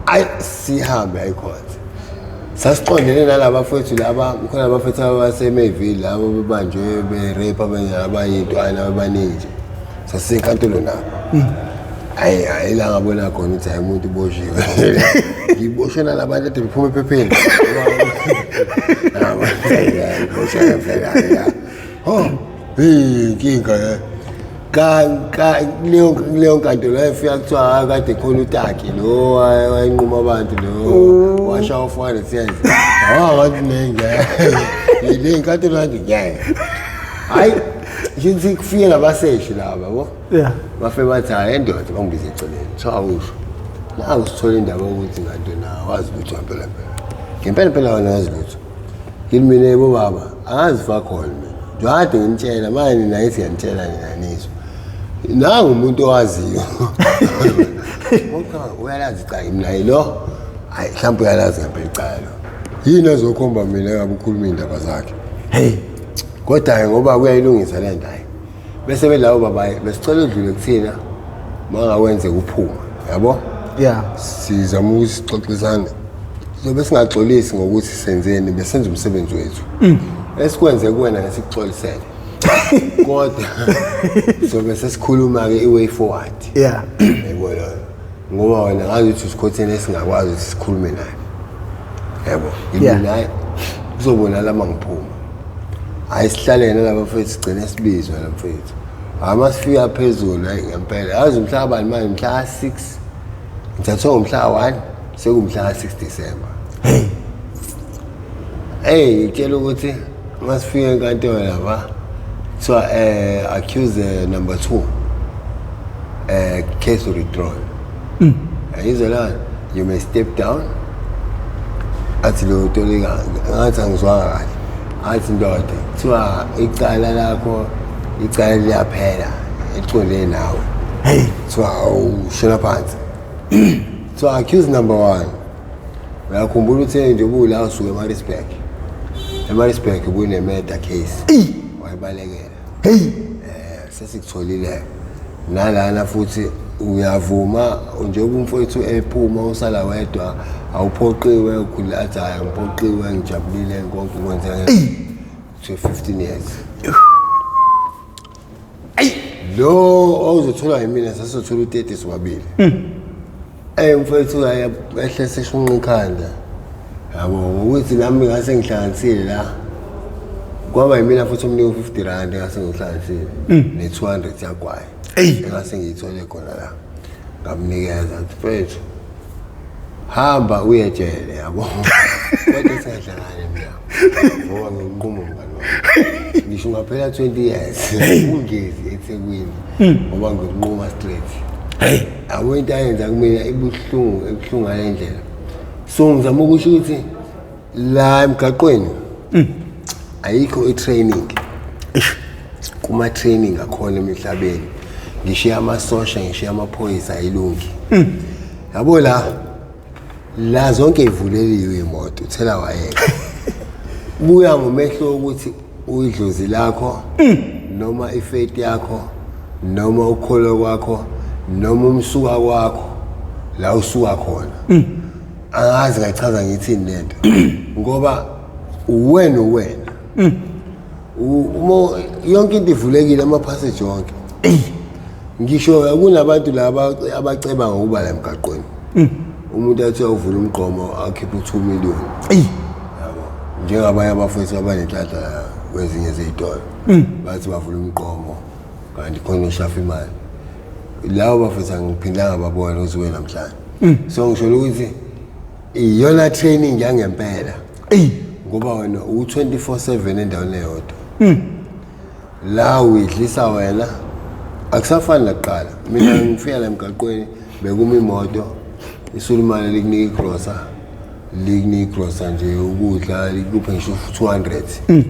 Ayi sihambe ayikhonze. Sasiqondene nalaba fethu laba khona abafethu abaseMayville labo bebanjwe berape abanye abayintwana abaningi nje. Sasisenkantolo nabo. Hayi hayi la ngabona khona ukuthi hayi umuntu uboshiwe. Ngiboshwe nalabantu ade bephuma ephepheni. Ngiboshwe phela ya. Oh, hey inkinga ya. Ka ka leyo nkantolo ayifika kuthiwa hayi kade khona utaki lo wayenquma abantu lo washawa 400 years. Hawu ngathi nenge. Le nkantolo ngathi ngeke. Hayi ngithi kufike nabaseshi laba yabo. Yeah. Bafe bathi hayi endoda bangibize eceleni. Kuthiwa awusho. Naku sithola indaba yokuthi nganto na wazi lutho ngempela phela. Ngempela phela wena wazi lutho. Ngithi mina yebo baba angazi fakhona mina. Njengoba nginitshela manje nina ngithi ngiyanitshela nina nizwa. Nangu umuntu owaziyo. Ngoba uyalazi icala mina lo. Hayi mhlawumbe uyalazi ngempela icala lo. Yini ezokhomba mina ngabe ukhuluma indaba zakhe. Hey. Kodwa-ke ngoba kuyayilungisa le nto hayi. Bese belawo babayi besicela udlule kuthina mangawenze kuphuma yabo. Yeah. Sizama ukuthi sixoxisane. Sobe singaxolisi ngokuthi senzeni besenza umsebenzi wethu. Esikwenze kuwena ngesikuxolisele. Kodwa sobe sesikhuluma ke i-way forward. Yeah. Yebo loyo. Ngoba wena ngazi ukuthi usikhotheni esingakwazi ukuthi sikhulume naye. Yebo. Yeah. Mina hayi kuzobonala uma ngiphuma. Hayi sihlale nalaba mfethu sigcine sibizwa la mfethu. Hayi masifika phezulu hayi ngempela. Yazi umhla bani manje mhla ka-6. Ngithathwe ngomhla ka-1 sekumhla ka-6 December. Hey. Hey ngitshela ukuthi masifika enkantolo lapha kuthiwa accused number 2 case withdrawn. Ayizwa la you may step down. Athi lo tolika ngathi angizwanga kahle. Athi ndoda kuthiwa icala lakho Icala liyaphela eqondene nawe. Hey. Kuthiwa awushona phansi. Kuthiwa accused number 1. Uyakhumbula ukuthi nje ubula usuke eMaritzburg. eMaritzburg kune-murder case. Wayibalekela. Hey. Sesikutholile nalana futhi uyavuma njengoba umfowethu ephuma usala wedwa, awuphoqiwe, ukhulula athi hhayi angiphoqiwe, ngijabulile konke kwenzeka. Kuthiwe 15 years. Lo owuzotholwa yimina sasizothola u-30 sobabili. Mfowethu ehle seshunqa ikhanda. Yabo ngokuthi nami ngase ngihlanganisile la. Kwaba yimina futhi umnike u-50 rand engase ngihlanganisile ne-200 yagwayi. Engase ngiyithole khona la. Ngamnikeza ngathi mfethu hamba uye ejele yabo. Kodwa singahlangani mina. Ngoba nginquma umngani wami. Ngisho ngaphela 20 years ungezi eThekwini ngoba ngikunquma straight. Hey. Yabo into ayenza kumina ibuhlungu, ebuhlungu ngale ndlela. So ngizama ukusho ukuthi la emgaqweni ayikho i-training. Kuma training akhona emhlabeni. Ngishiya amasosha, ngishiya amaphoyisa ayilungi. Yabo la zonke ivuleliwe imoto, uthela wayeka. Buya ngomehlo ukuthi uyidlozi lakho noma ifaith yakho noma ukholo kwakho noma umsuka kwakho la usuka khona. Angazi ngachaza ngithini lento ngoba uwena uwena. Uma yonke into ivulekile, ama passage wonke. Ngisho kunabantu laba abaceba ngokuba la emgaqweni. Umuntu athi uyawuvula umgqomo akhiphe u2 million. Yabo. Njengabanye abafowethu abanenhlanhla la kwezinye zey'tolo. Bathi bavula umgqomo kanti khona ushafa imali. Labo bafethu angiphindanga babona ukuthi namhlanje. So ngisho ukuthi iyona training yangempela. Ngoba wena u24/7 endaweni eyodwa. La uyidlisa wena akusafani nakuqala. Mina ngifika la emgaqweni bekuma imoto isulumane likunika igrosa, likunika igrosa nje ukudla likuphe ngisho 200.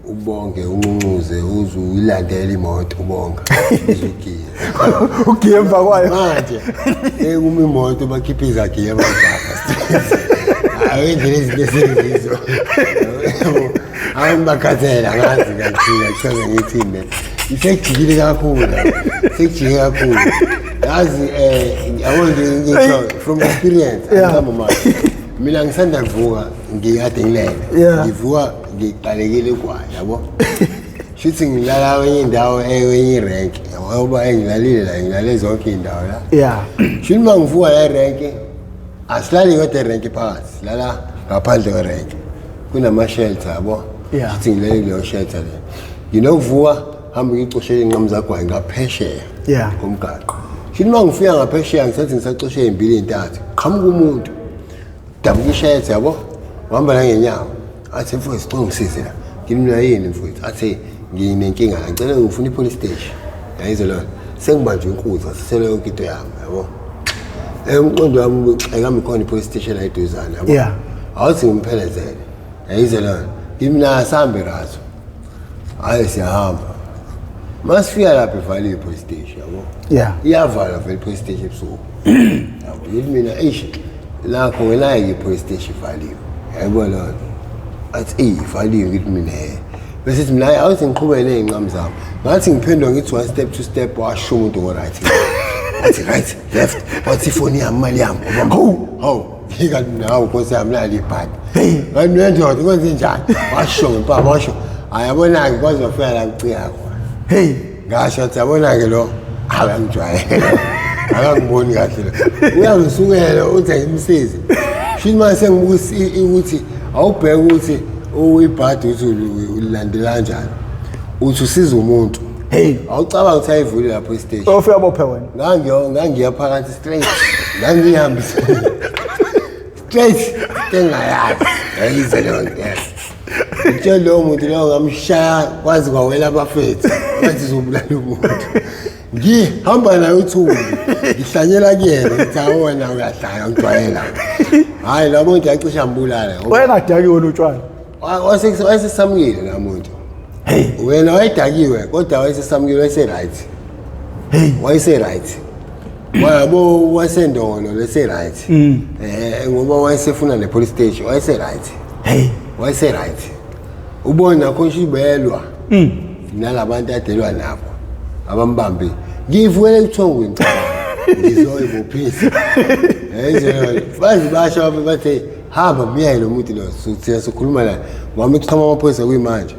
Ubonge unqunquze uze uyilandele imoto ubonga uzogiya. Ugiye emva kwayo. Manje ekuma imoto bakhipha izagiya bajaha. Ayi indlela izinto esenzizo. Hayi bakhathela ngazi kathina chaza ngithini. Isekujikile kakhulu. Sekujike kakhulu. Yazi yabo nje ngisho from experience ngihamba manje. Mina ngisanda kuvuka ngikade ngilele. Ngivuka ngiqalekile kwayo yabo. Shuthi ngilala kwenye indawo kwenye irenki. Ngoba engilalile la ngilale zonke indawo la. Shuthi uma ngivuka la erenki asilali kodwa erenki phakathi, silala ngaphandle kwerenki. Kunama shelter yabo. Shuthi ngilele kuleyo shelter le. Nginokuvuka hambe ngicoshele inqamu zagwayi ngaphesheya komgaqo. Shuthi uma ngifika ngaphesheya ngisathi ngisacoshe izimbili ezintathu, qhamuka umuntu. Dabuka ishelter yabo. Uhamba la ngenyawo. Athi mfowethu sicela ungisize la. Ngimna yini mfowethu? Athi nginenkinga la, ngicela ngifuna i-police station. Yayizwa lona. Sengibanjwe inkunzi, ngasithela yonke into yami yabo. Umqondo wami ubuxeka khona i-police station la eduzane yabo. Awuthi ngimphelezele. Yayizwa lona. Ngimna asambe razo. Hayi siyahamba. Masifika lapha ivaliwe i-police station yabo. Iyavalwa vele i-police station ebusuku. Yabo ngithi mina eish lakho wena i-police station ivaliwe. Yayibona lona. Athi ivaliwe ngithi mina Bese sithi mina awuthi ngiqhubeke ney'nqamu zami. Ngathi ngiphendula ngithi one step two step washo umuntu ngo-right. Wathi right left wathi ifoni yami imali yami. Hawu hawu ngikathi mina hawu nkosi yami nali ibhadi. Ngathi mina ndoda kwenze njani? Washo ngempama washo. Hayi yabona-ke kwaze wafika la kucika khona. Hey. Ngasho athi yabona-ke lo akangijwayele. Akangiboni kahle lo. Uyangisukela uthi angimsize. Shuthi manje sengibuka ukuthi awubheke ukuthi uyibhadi ukuthi ulilandela kanjani. Uthi usiza umuntu. Hey. Awucabanga ukuthi ayivule lapho isiteshi. Ofika bophe wena. Ngangiya phakathi straight. Ngangihambisa. Straight engayazi. Yayize leyo nto. Yes. Ngitshela lowo muntu lowo ngamshaya kwazi kwawela abafethu. Bathi uzobulala umuntu. Ngihamba naye uthuli. Ngihlanyela kuyena ngithi hawu wena uyahlanya ngijwayela. Hayi lo muntu yacisha ambulala. Wayengadaki wena utshwala. Wayesesamukile la muntu. Hey. Wena wayedakiwe kodwa wayesesamukile, wayese-right. Hey. Wayese-right, wayabo wasendolo lese-right, ngoba wayesefuna ne-police station, wayese-right. Hey. Wayese-right, ubona khona ibelwa nalabantu adelwa nabo abambambi. Ngivukele ebuthongweni, ngizoyibophisa bazi basho bathe hamba myeke lo muntu lo, thina sikhuluma naye ngoba kuchama amaphoyisa kuyimanje,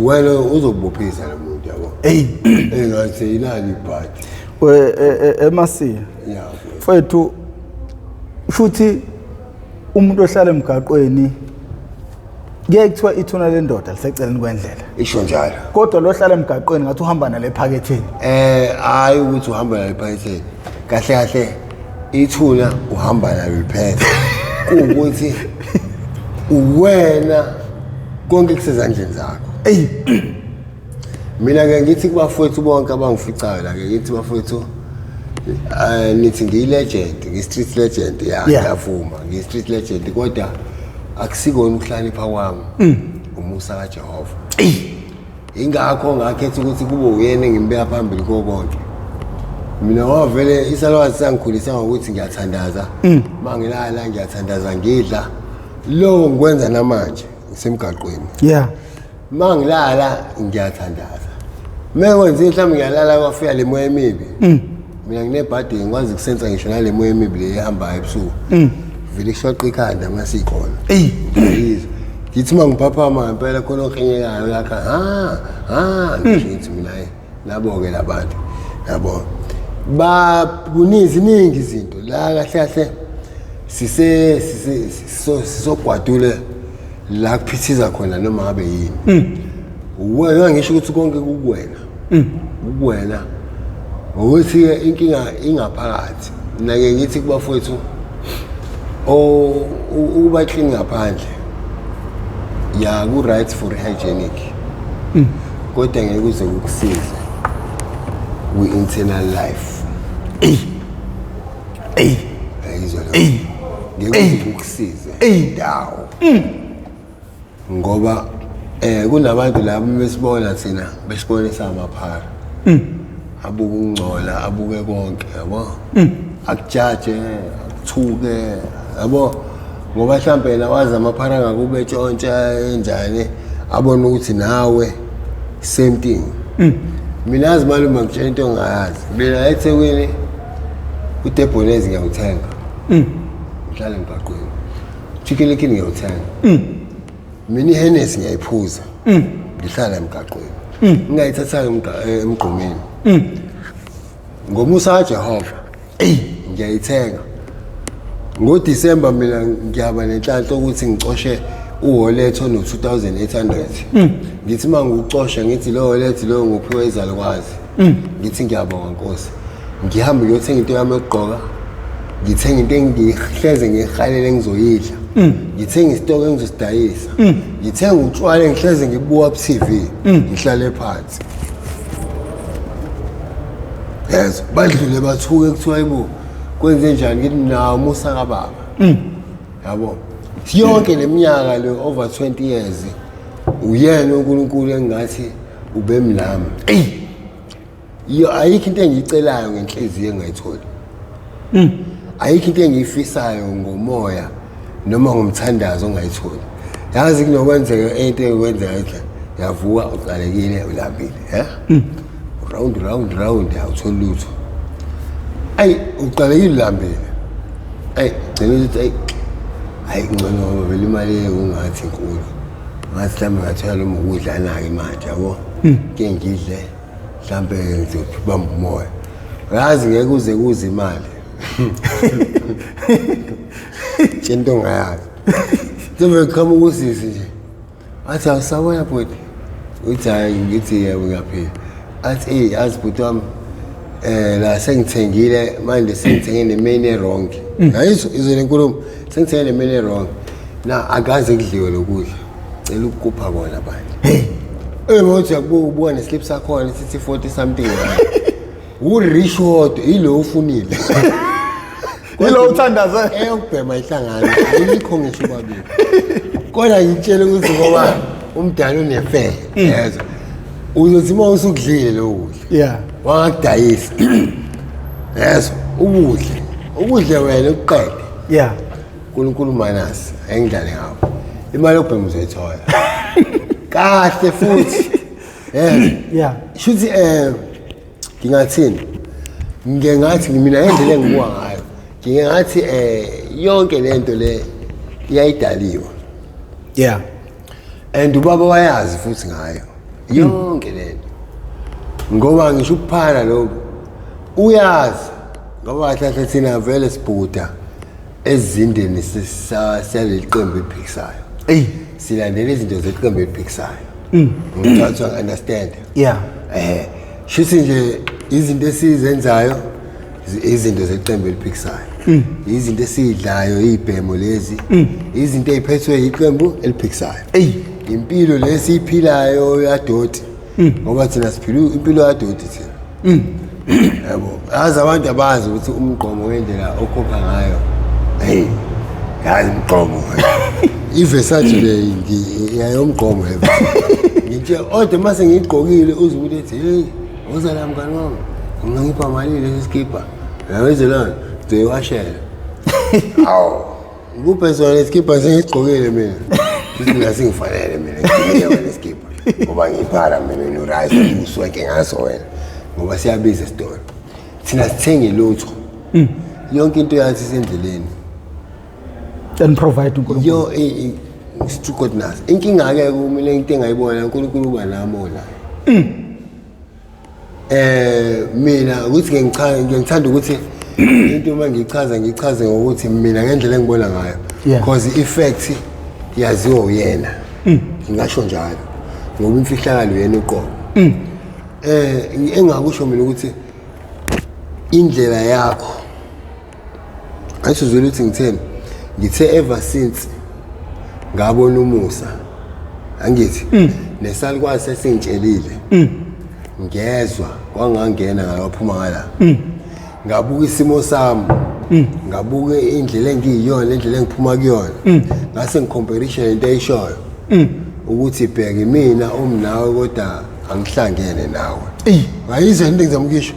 wena uzokubophisa lo muntu, yabo. Hey. Engathi inani ibhadi. We emasiya. Ya. Mfethu, futhi umuntu ohlala emgaqweni kuye kuthiwa ithuna lendoda liseceleni kwendlela. Isho njalo. Kodwa lo hlala emgaqweni ngathi uhamba nale phaketheni. Hayi ukuthi uhamba nalo ephaketheni, kahle kahle ithuna uhamba nalo liphethe, kuwukuthi uwena konke kusezandleni zakho. Ey. Mina ke ngithi kubafowethu bonke abangificayo la, ke ngithi bafowethu, nithi ngiyi-legend, ngiyi-street legend, ya. Ngiyavuma ngiyi-street legend, kodwa akusikona ukuhlakanipha kwami, umusa kaJehova. Ingakho ngakhetha ukuthi kube uyena engimbeka phambili kuko konke. Mina wavele isalwazi sangikhulisa ngokuthi ngiyathandaza, uma ngilala ngiyathandaza, ngidla lo ngikwenza namanje ngisemgaqweni. Uma ngilala ngiyathandaza, uma kwenziwe mhlawumbe ngiyalala kwafika le moya emibi, mina nginebhadi, ngikwazi ukusensa ngisho nale moya emibi le ehambayo ebusuku, vele kushoqa ikhanda uma sikhona. Ey. Ngiyizwa ngithi uma ngiphaphama ngempela khona okhenyekayo lakha, ha ha, ngisho ngithi mina hayi, labo-ke labantu yabo ba kuninzi iningi izinto la, kahle kahle sise sise sisogwadule la kuphithiza khona noma ngabe yini. Wena ngisho ukuthi konke kukuwena, kukuwena ngokuthi-ke inkinga ingaphakathi. Mina-ke ngithi kubafowethu, ukuba clean ngaphandle ya ku-right for hygienic, kodwa ngeke kuze kukusize kwi-internal life. Ey. Ayizwa lo, ngeke kuze kukusize ndawo, ngoba kunabantu labo besibona thina, besibona samaphara, abuke ukungcola, abuke konke, yabo, akujaje, akuthuke, yabo, ngoba mhlambe yena wazi amaphara ngakube tshontsha enjani, abone ukuthi nawe same thing. Mina azi malume, ngitshela into ongayazi, mina eThekwini uDebonairs ngiyawuthenga, ngihlala emgaqweni, Chicken Licken ngiyawuthenga, mina iHennessy ngiyayiphuza, ngihlala emgaqweni, ngingayithathanga emgqomeni, ngomusa kaJehova ngiyayithenga. NgoDisemba mina ngiyaba nenhlanhla ukuthi ngicoshe uwoletho no-2800. Ngithi uma ngiwucosha ngithi lo woletho lo nguphiwe izalukwazi, ngithi ngiyabonga Nkosi, ngihambe ngiyothenga into yami yokugqoka, ngithenga into engihleze ngiyihalele engizoyidla, ngithenga isitoko engizosidayisa, ngithenga utshwala engihleze ngibuka ku-TV, ngihlale phansi. Yes, badlule bathuke, kuthiwa ibo kwenze njani, ngithi nawo umusa kababa, yabo. Yonke leminyaka le, over 20 years, uyena uNkulunkulu engathi ubemnami. Yo, ayikho into engiyicelayo ngenhliziyo engayitholi, ayikho into engiyifisayo ngomoya noma ngomthandazo ongayitholi. Yazi kunokwenzeka into ekwenzeka ethi yavuka uqalekile, ulambile, round round round, awutholi lutho. Ayi, uqalekile, ulambile, ayi, gcina ukuthi ayi, hayi, ngcono ngoba vele imali kungathi inkulu, ngathi mhlawumbe ngathola noma ukudlana-ke manje, yabo, ke ngidle, mhlampe ngizobamba umoya. Yazi ngeke kuze kuze imali into ongayazi, sebe qhamuka usisi nje athi, "Awusabona bhuti?" Uthi, "Hayi." Ngithi, "Yebo, ngiyaphila." Athi, "Eyi, yazi bhuti wami, la sengithengile manje, sengithenge ne-menu e-wrong." Ayizwa izwe le nkulumo, "Sengithenge ne-menu e-wrong na, akaze kudliwe lokudla, cela ukukupha kona bandla." Mawuthi uyakubuka, ubuka neslip sakhona sithi 40 something rand, urich wodwa ilo ufunile. Yilo uthandaze. Eyokubhema ihlangano alikho ngisho ubabili, kodwa ngitshele ukuthi ngoba Umdala unefele, yezwa. Uzothi uma usukudlile lokho kudla, wangakudayisa, yezwa, ukudle, ukudle wena uqede. uNkulunkulu manasi engidlale ngawo. Imali yokubhema uzoyithola kahle futhi, yezwa. Shuthi ngingathini, ngike ngathi mina ngendlela engibuka ngayo, ngike ngathi yonke lento le iyayidaliwe. And ubaba wayazi futhi ngayo yonke lento, ngoba ngisho ukuphana lokhu uyazi, ngoba kahle kahle thina vele sibhuda ezindeni saleli qembu eliphikisayo. Silandela izinto zeqembu eliphikisayo, ngithatha understand? Shuthi nje izinto esizenzayo, izinto zeqembu eliphikisayo, izinto esiyidlayo, iy'bhemo lezi, izinto ey'phethwe iqembu eliphikisayo, impilo lesiyiphilayo yadoti, ngoba thina siphila impilo yadoti thina, yabo. Yazi abantu abazi ukuthi umgqomo wendlela okhokha ngayo, hey, yazi umgqomo, iVersace le yayomgqomo le. Ngithe odwa mase ngiyigqokile, uze umuntu ethi, "Hey, woza la mngani wami, ungangipha mali lesi sikipa?" Yawenzelani? Ngizoyiwashela. Awu, ngikuphe sona lesikipa sengigqokile mina. Futhi mina singifanele mina, ngidinge wena isikipa ngoba ngiphara mina no-rice usweke ngaso wena, ngoba siyabiza esitolo, thina sithenge lutho, yonke into yathi isendleleni. And provide uNkulunkulu. Yo, godness, inkinga-ke kumina, into engayibona, uNkulunkulu uba nami onayo. Mina ukuthi ngithanda ukuthi into uma ngichaza, ngichaze ngokuthi mina ngendlela engibona ngayo, because i-effect yaziwa uyena, ngingasho njalo, ngoba imfihlakalo uyena uqobo. Engakusho mina ukuthi indlela yakho ayisuzwela ukuthi ngitheni. Ngithe ever since ngabona umusa, angithi nesalukwazi sesingitshelile, ngezwa kwangangena ngalaphuma ngala, ngabuka isimo sami, ngabuka indlela engiyiyona, indlela engiphuma kuyona, ngase ngicomparisha lento eyishoyo ukuthi bheke mina umnawe, kodwa angihlangene nawe. Ngayizwa into engizama ukuyisho.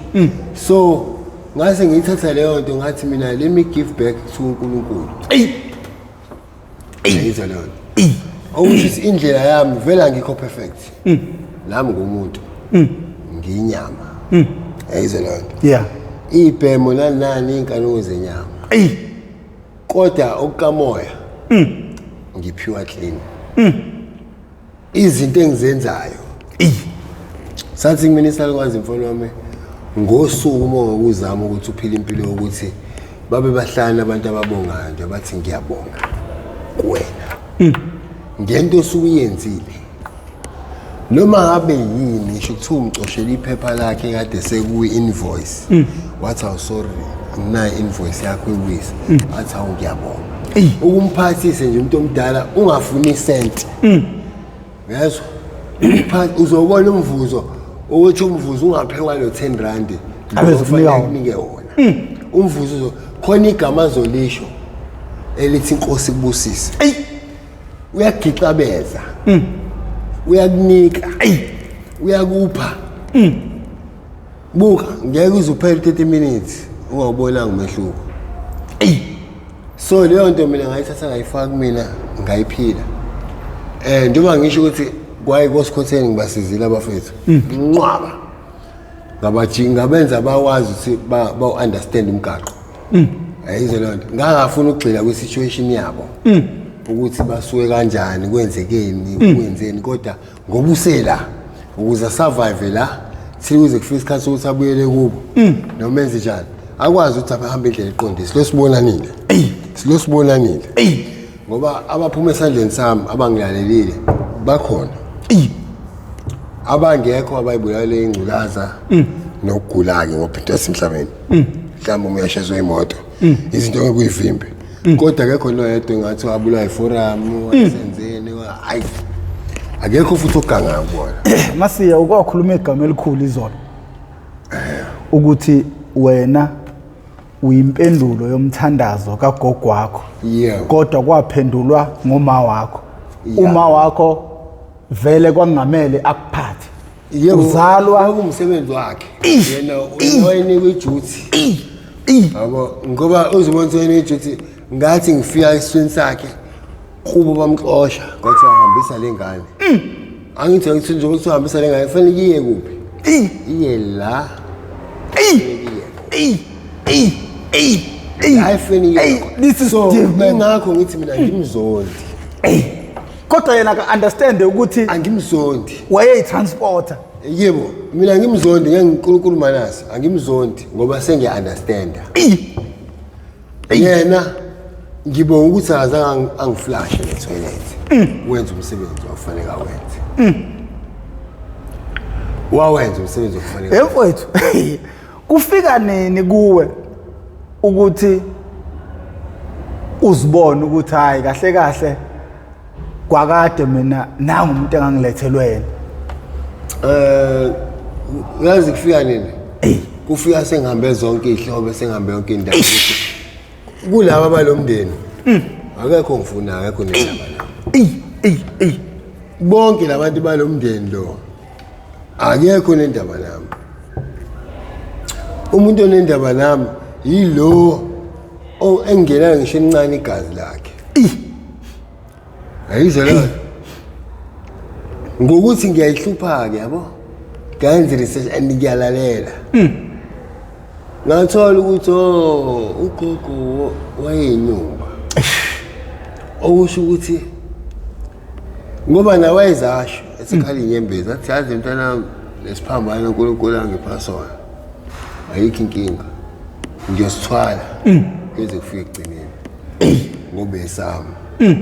So ngase ngiyithatha leyo nto, ngathi mina, let me give back to uNkulunkulu. Ngayizwa leyo nto, okusho ukuthi indlela yami vele angikho perfect, nami ngumuntu, ngiyinyama, yayizwa leyo nto. Iy'bhemo nani nani, iy'nkanuko zenyama, kodwa okukamoya ngiphiwa clean. Izinto engizenzayo, sathi kumina isalukwazi, mfana wami, ngosuku uma ngokuzama ukuthi uphile impilo yokuthi babe bahlanu abantu ababongayo nje, bathi ngiyabonga kuwena ngento osuke uyenzile, noma ngabe yini, ngisho kuthiwa umcoshela iphepha lakhe kade sekuyi-invoice, wathi, "Awu, sorry, anginayo invoice yakho ebuyise," athi, "Awu, ngiyabonga." Ukumphathise nje umuntu omdala ungafuni isenti, ngezwa, uzobona umvuzo, ukuthi umvuzo ungaphewa lo 10 rand Abe zokunika wona. Kunike wona umvuzo, khona igama azolisho elithi inkosi kubusise. Uyagixabeza, uyakunika, uyakupha. Buka, ngeke uze uphele 30 minutes ungawubonanga umehluko. So leyo nto mina ngayithatha, ngayifaka kumina, ngayiphila. Njengoba ngisho ukuthi kwaye kosikhotheni ngibasizile abafethu nqwaba, ngabaji ngabenza bakwazi ukuthi bawu-understand umgaqo, ayizwe leyo nto. Ngangafuna ukugxila kwi-situation yabo ukuthi basuke kanjani, kwenzekeni, kwenzeni, kodwa ngoba usela ukuze survive la thina, kuze kufike isikhathi sokuthi abuyele kubo noma enze njani, akwazi ukuthi ahambe indlela eqondile. Silosibonanile, silosibonanile, ngoba abaphuma esandleni sami abangilalelile bakhona, abangekho abayibulale ingculaza nokugula-ke, ngoba into yasemhlabeni, mhlawumbe uma uyashezwa imoto, izinto ngeke uyivimbe, kodwa akekho noyedwa engathi wabulawa iforamu wasenzeni, hayi, akekho futhi ogangayo kubona. Masiya, ukwakhuluma igama elikhulu izolo ukuthi wena uyimpendulo yomthandazo kagogo wakho, kodwa kwaphendulwa ngoma wakho. Uma wakho Vele kwangamele akuphathe. Yebo, Uzalwa kwakuwumsebenzi wakhe yena, wayenikwa ijuthi. Yabo, ngoba uzibona ukuthi wayenikwa ijuthi, ngathi ngifika esiswini sakhe kubo bamxosha, kwathi hambisa le ngane. Angithi angithi nje ukuthi uhambisa le ngane kufanele iye kuphi? Iye la. I i i i Hayi, fanele iye. Ey, this is So deep, man. ingakho ngithi mina ngimzondi. Ey. Kodwa yena ka understand ukuthi Angimzondi. wayeyi-transporter. Yebo, mina ngimzondi ngenginkulunkulu manasi, angimzondi ngoba sengiya-understanda. Yena ngibonga ukuthi akazange angiflashe netoilet. Wenza umsebenzi wakufanele awenze. Wawenza umsebenzi okufanele. Hey mfowethu, kufika nini kuwe ukuthi uzibone ukuthi hayi, kahle kahle kwakade mina nangu umuntu engangilethelwe yena? Uyazi kufika nini? Kufika sengihambe zonke iy'hlobo, sengihambe yonke indawo, ukuthi kulaba balomndeni akekho ngifuna, akekho nendaba nami. Ey ey ey Bonke labantu balomndeni lo akekho nendaba nami. Umuntu onendaba nami yilo engingenayo ngisho elincane igazi lakhe. Ayizwa leyo ngokuthi ngiyayihlupha-ke, yabo, ngiyayenza i-research and ngiyalalela. Ngathola ukuthi, oh, ugogo wayeyinyumba, okusho ukuthi ngoba nawe wayezasho esekhala inyembezi, athi, "Yazi mntanami, lesiphambano uNkulunkulu angipha sona, ayikho inkinga, ngiyosithwala kuze kufike ekugcineni ngoba esami,"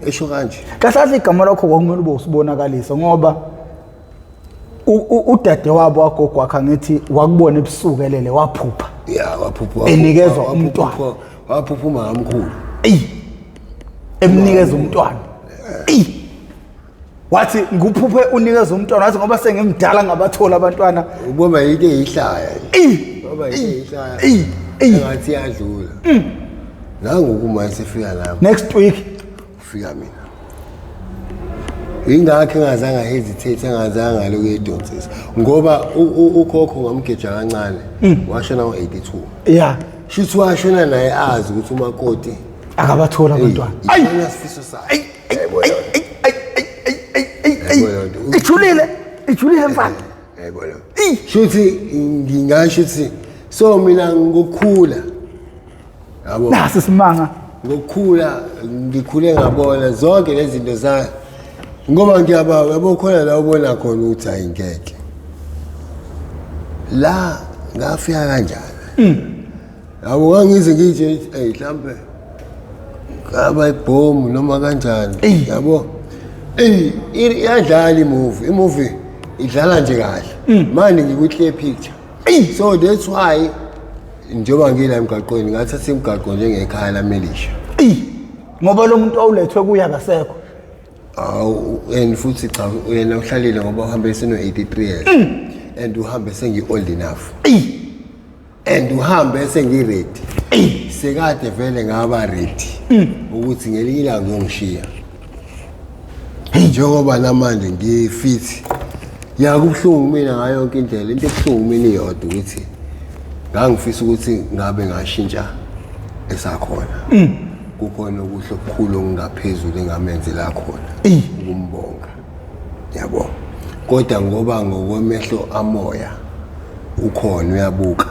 esho kanje. Kahle kahle igama lakho kwakumele ube usibonakalisa, ngoba udade wabo wagogo wakhe, angithi wakubona ebusuku elele, waphupha Ya, waphupha. Enikezwa umntwana. Waphupha umamkhulu. Eyi, emnikeza umntwana. Eyi, wathi, "Nguphuphe unikeza umntwana," wathi, "Ngoba sengimdala ngabathola abantwana." Ubona yinto eyihlaya nje. Eyi. Ngoba yinto eyihlaya. Eyi, eyi. Engathi iyadlula. Nangoku manje sefika lapho. Next week. Ufika mina. Ingakho engazange hesitate, engazange ngalokhu edonsisa, ngoba ukhokho ngamgeja kancane, washona ngo-82. Shuthi washona naye azi ukuthi umakoti akabathola abantwana. Ayi, sifiso sakhe. Yayibona. Yayibona loo nto. Ijulile, ijulile mfana. Yayibona. Shuthi ngingasho ukuthi so mina ngokukhula, yabo, Nasi simanga. Ngokukhula ngikhule ngabona zonke lezi zinto za ngoba ngiyaba, yabo, khona la ubona khona ukuthi hayi, ngeke la ngafika kanjani, yabo, ngangize ngithi, hey, mhlambe ngaba ibhomu noma kanjani, yabo. Ey, iyadlala imovie, imovie idlala nje kahle manje ngikwi-clear picture. So that's why njengoba ngila emgaqweni ngathatha imigaqo njengekhaya lami elisha. Eyi, ngoba lo muntu owulethwe kuye akasekho. Awu, and futhi cha, yena uhlalile ngoba uhambe seno-83 years and uhambe sengi-old enough and uhambe sengi-ready, sekade vele ngaba ready ukuthi ngelinye ilanga ngiyongishiya, njengoba namanje ngifithi. Ya, kubuhlungu mina ngayo yonke indlela. Into ebuhlungu mina iyodwa, ukuthi ngangifisa ukuthi ngabe ngashintsha esakhona, kukhona okuhle okukhulu okungaphezulu engamenzela khona ukumbonga, yabo, kodwa ngoba ngokwemehlo amoya ukhona uyabuka.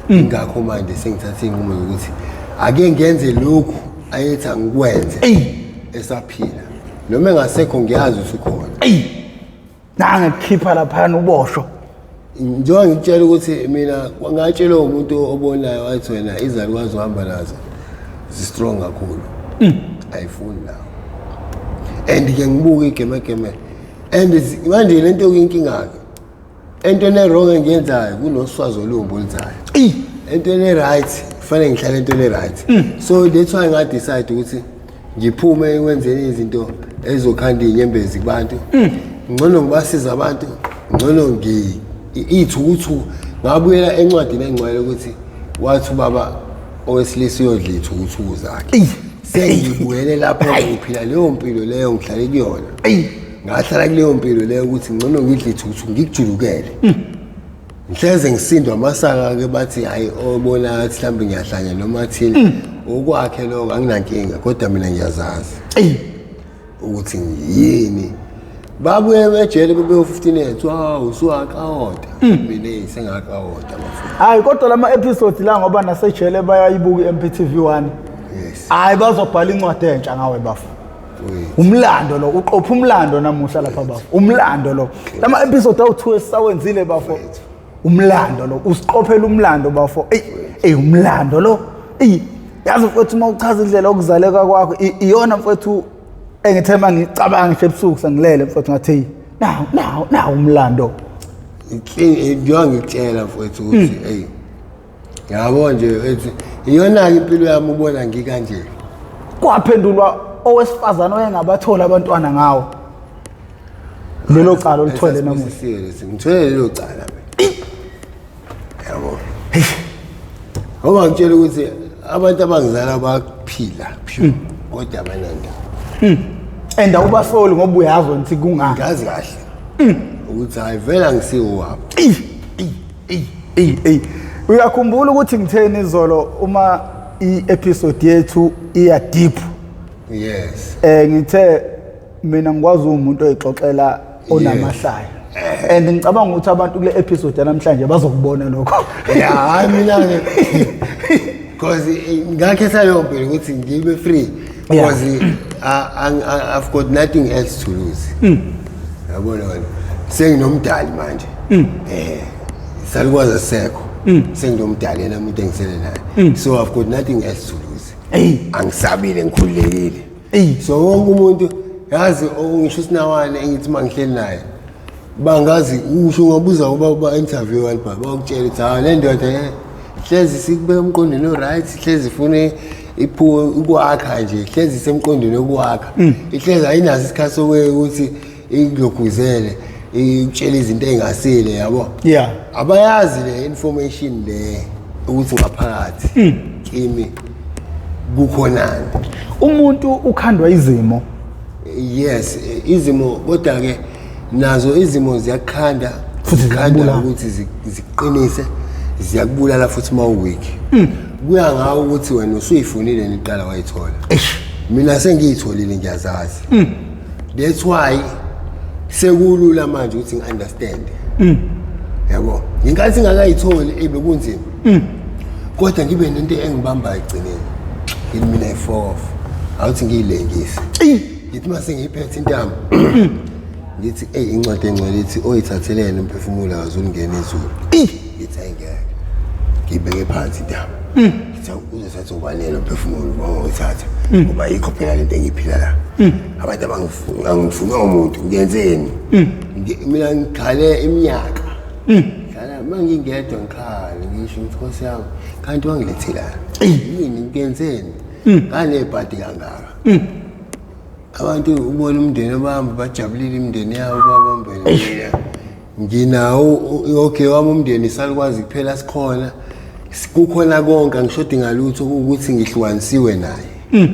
Ingakho manje sengithatha iy'nqumo zokuthi ake ngenze lokhu ayethi angikwenze esaphila, noma engasekho ngiyazi ukuthi ukhona. Eyi, nangekukhipha laphayana uboshwa. Njengoba ngikutshela ukuthi mina ngatshelwa umuntu obonayo, wathi, "Wena izalukazi uhamba nazo zi-strong kakhulu, ayifuni nawo." And-ke ngibuke igemegeme and manje le nto kuyinkinga-ke, entweni e-wrong engiyenzayo kunoswazi olumbi oluzayo, entweni e-right kufanele ngihlale entweni e-right. So that's why nga-decide ukuthi ngiphume ekwenzeni izinto ezizokhanda iy'nyembezi kubantu. Ngcono ngibasiza abantu, ngcono iy'thukuthuku. Ngabuyela encwadini engcwele ukuthi wathi ubaba owesilisa uyodla iy'thukuthuku zakhe. Sengibuyele lapho, ngiphila leyo mpilo leyo, ngihlale kuyona. Ngahlala kuleyo mpilo leyo ukuthi ngcono ngidle ithuthu ngikujulukele. Ngihleze ngisindwa amasaka ke bathi hayi obona ngathi mhlawumbe ngiyahlanya noma thini. Okwakhe lokho anginankinga kodwa mina ngiyazazi. Ukuthi ngiyini. Babuye ejele bebe 15 years. Wow, usuwakawota. Mina sengakawota bafowethu. Hayi kodwa lama episodes la ngoba nasejele bayayibuka iMPTV 1. Yes. Hayi bazobhala incwadi entsha ngawe bafo. Umlando lo uqopha umlando namuhla lapha bafo. Umlando lo. Lama episode awu2 esisawenzile bafo. Umlando lo usiqophela umlando bafo. Ey, ey umlando lo. Ey, yazi mfowethu uma uchaza indlela okuzaleka kwakho iyona mfowethu engithe mangicabanga ngisho ebusuku sengilele mfowethu ngathi hey nawu nawu nawu umlando. Njengoba ngikutshela mfowethu ukuthi hey yabo nje ethi iyona-ke impilo yami ubona ngikanje. Kwaphendulwa owesifazane oyengabathola abantwana ngawo. Lelo cala olithwele namuhla. Ngithwele lelo cala mina. Yabo. Ngoba ngitshela ukuthi abantu abangizala baphila pure kodwa abanandaba. And awubasoli ngoba uyazi wena ukuthi kungani. Ngazi kahle. Ukuthi hayi vele angisiwo wabo. Ey ey. Uyakhumbula ukuthi ngitheni izolo uma i-episode yethu iya deep. Yes. Ngithe mina ngikwazi umuntu oyixoxela onamahlaya. And ngicabanga ukuthi abantu kule episode namhlanje bazokubona lokho. Yeah, hayi mina ke because ngakhetha leyo mpilo ukuthi ngibe free because I've got nothing else to lose. Yabona wena senginomdali manje. Salukwazi sekho. Senginomdali yena umuntu engisele naye. So I've got nothing else to lose. Angisabile ngikhululekile. So wonke umuntu yazi ngisho sinawane engithi mangihleli naye bangazi usho ungabuza uba interview walibha bakutshela ukuthi hayi le ndoda hlezi sikubeka emqondweni o-right, hlezi ifune iphuwe ukwakha nje, hlezi isemqondweni wokwakha, ihlezi ayinaso isikhathi sokuthi ikuloguzele ikutshela izinto ey'ngasile yabo. Abayazi le information le ukuthi ngaphakathi kimi kukhonani. Umuntu ukhandwa izimo. Yes, izimo kodwa ke nazo izimo ziyakukhanda futhi zikhanda ukuthi ziqinise, ziyakubulala futhi uma uweak. Kuya ngawo ukuthi wena usuyifunile niqala wayithola. Mina sengiyitholile ngiyazazi. That's why sekulula manje ukuthi ngi-understand. Yabo, ngenkathi ngingakayitholi ebekunzima. Kodwa ngibe nento engibamba egcineni. Ngithi mina i-four off. Awuthi ngiyilengise. Ngithi mase ngiyiphethe intambo. Ngithi ey incwadi engcwele ithi oyithathele yena umphefumulo akazulungena ezulu. Ngithi ayingeke. Ngibeke phansi intambo. Ngithi uzothatha ubani lo mphefumulo ngoba uyithatha. Ngoba yikho phela lento engiphila la. Abantu abangifuna umuntu ngiyenzeni? Mina ngikhale iminyaka. Ngikhala mangingedwa ngikhale ngisho ukuthi Nkosi yami kanti wangilethelani? Yini ngiyenzeni? Nganebhadi kangaka. Abantu ubona umndeni obamba bajabulile imindeni yabo babambene mina. Nginawo okay wami umndeni salukwazi kuphela sikhona. Kukhona konke angishodi ngalutho ukuthi ngihlukanisiwe naye.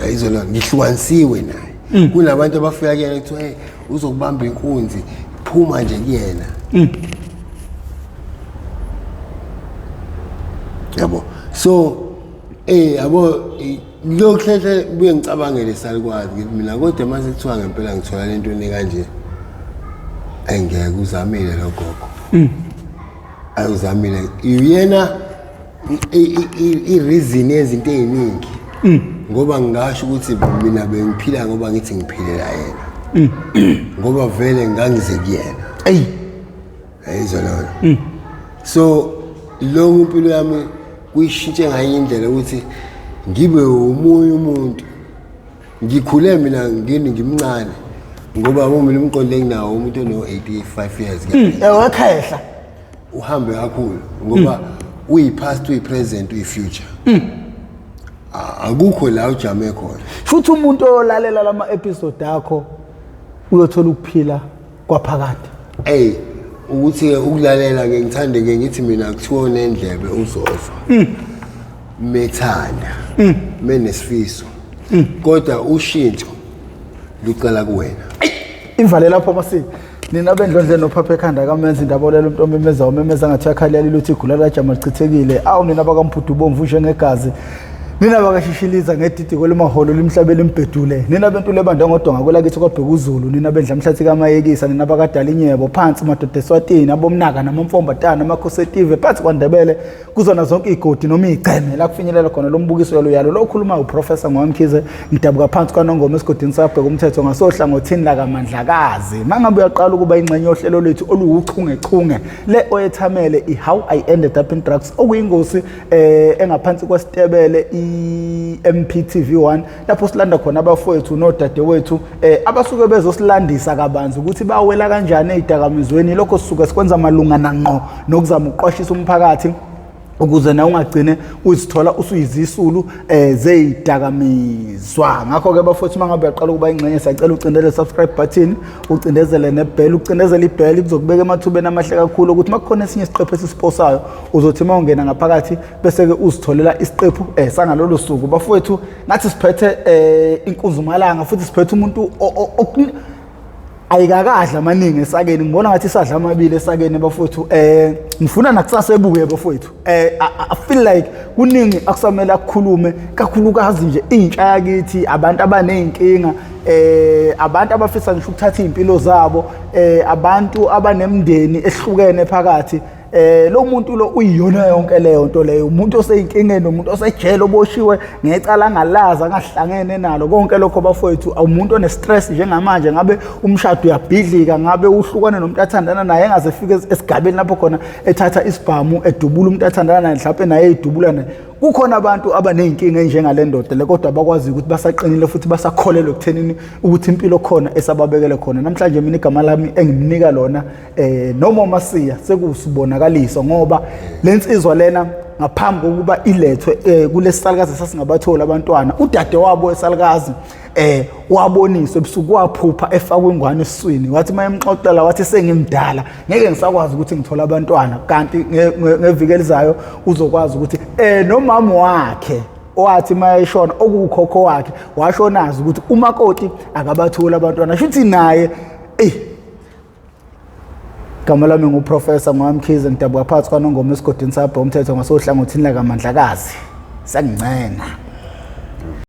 Ayizona ngihlukanisiwe naye. Kunabantu abafika kuyena kuthiwa hey uzokubamba inkunzi phuma nje kuyena. Yabo. So yabo lokhu hle buye ngicabangele salukwazi ngithi mina kodwa mase kuthiwa ngempela ngithola lento ene kanje engeke uzamile lo gogo. Ayuzamile uyena i-reason yezinto eziningi. Ngoba ngingasho ukuthi mina bengiphila ngoba ngithi ngiphilela yena. Ngoba vele ngangize kuyena. Ey. Ayizwa lona. So lo impilo yami kuyishintshe ngayo indlela ukuthi ngibe umunye umuntu. Ngikhule mina ngini ngimncane ngoba mina umqondo enginawo umuntu ono 85 years Ewekhehla. Uhambe kakhulu ngoba uyi past, uyi present, uyi future. Akukho la ujame khona. Futhi umuntu olalela lama episode akho uyothola ukuphila kwaphakade. Ey, ukuthi ukulalela ke ngithande ke ngithi mina kuthiwa unendlebe uzozwa. Methanda. Menesifiso Kodwa ushintsho luqala kuwena. Ivale lapho masini. Nina bendlondle nophapha ekhanda kamenza indabolela umuntu omemeza umemeza ngathi uyakhalela luthi igula lajama lichithekile. Awu nina bakamphudu bomvu njengegazi. Nina bakashishiliza ngedidi kwelimaholo limhlabe limbhedule. Nina bentule ebande ngodonga kwelakithi kwabheka uZulu. Nina bendla mhlathi kamayekisa nina bakadala inyebo phansi madoda eSwatini abomnaka namamfombatana amakhosi etive phansi kwaNdebele kuzona zonke iy'godi noma iy'gceme la kufinyelela khona lo mbukiso yalo yalo lo okhulumayo uprofessor ngowamkhize ngidabuka phansi kwanongoma esigodini sabheka umthetho ngasohlangothini lakamandlakazi uma ngabe uyaqala ukuba ingxenye yohlelo lwethu oluwuchungechunge le oyethamele i-how I ended up in drugs okuyingosi engaphansi kwesitebele i-MPTV1 lapho silanda khona abafowethu nodadewethu abasuke bezosilandisa kabanzi ukuthi bawela kanjani ey'dakamizweni. Lokho sisuke sikwenza malungana ngqo nokuzama ukuqwashisa umphakathi ukuze nawe ungagcine uzithola usuyizisulu zeyidakamizwa. Ngakho-ke bafowethu, uma ngabe uyaqala ukuba ingxenye, siyacela ucindele subscribe button, ucindezele nebheli, ucindezele ibheli kuzokubeka emathubeni amahle kakhulu ukuthi uma kukhona esinye isiqephu esisiposayo uzothi uma ungena ngaphakathi bese-ke uzitholela isiqephu sangalolu suku. Bafowethu, ngathi siphethe inkunzumalanga futhi siphethe umuntu ayikakadla amaningi esakeni, ngibona ngathi isadla amabili esakeni bafowethu. Ngifuna nakusasa ebuye bafowethu. I feel like kuningi akusamele akukhulume, kakhulukazi nje intsha yakithi, abantu abaney'nkinga, abantu abafisa ngisho ukuthatha iy'mpilo zabo, abantu abanemndeni ehlukene phakathi. Lo muntu lo uyiyona yonke leyo nto leyo, umuntu oseyinkingeni, umuntu osejele oboshiwe ngecala angalazi angahlangene nalo konke lokho bafowethu. Umuntu one-stress njengamanje, ngabe umshado uyabhidlika, ngabe uhlukane nomuntu athandana naye, engaze efike esigabeni lapho khona ethatha isibhamu edubula umuntu athandana naye, mhlawumbe naye eyidubula naye. Kukhona abantu abaney'nkinga enjengale ndoda le, kodwa bakwazi ukuthi basaqinile futhi basakholelwa ekuthenini ukuthi impilo khona esababekele khona. Namhlanje mina igama lami engimnika lona noma Masiya sekusibonakaliso, ngoba lensizwa lena ngaphambi kokuba ilethwe kulesisalukazi sasingabatholi abantwana, udade wabo wesalukazi waboniswa ebusuku, waphupha efakwe ingwane esiswini, wathi mayemxoxela wathi sengimdala ngeke ngisakwazi ukuthi ngithole abantwana, kanti ngeviki elizayo uzokwazi ukuthi nomama wakhe wathi mayeshona okuwukhokho wakhe washo nazi ukuthi umakoti akabatholi abantwana, shuthi naye Igama lami nguProfessor Ngwamkhize, ngidabuka phakathi kwaNongoma esigodini sabhe umthetho ngasohlangothini lakamandlakazi. Sengincenga.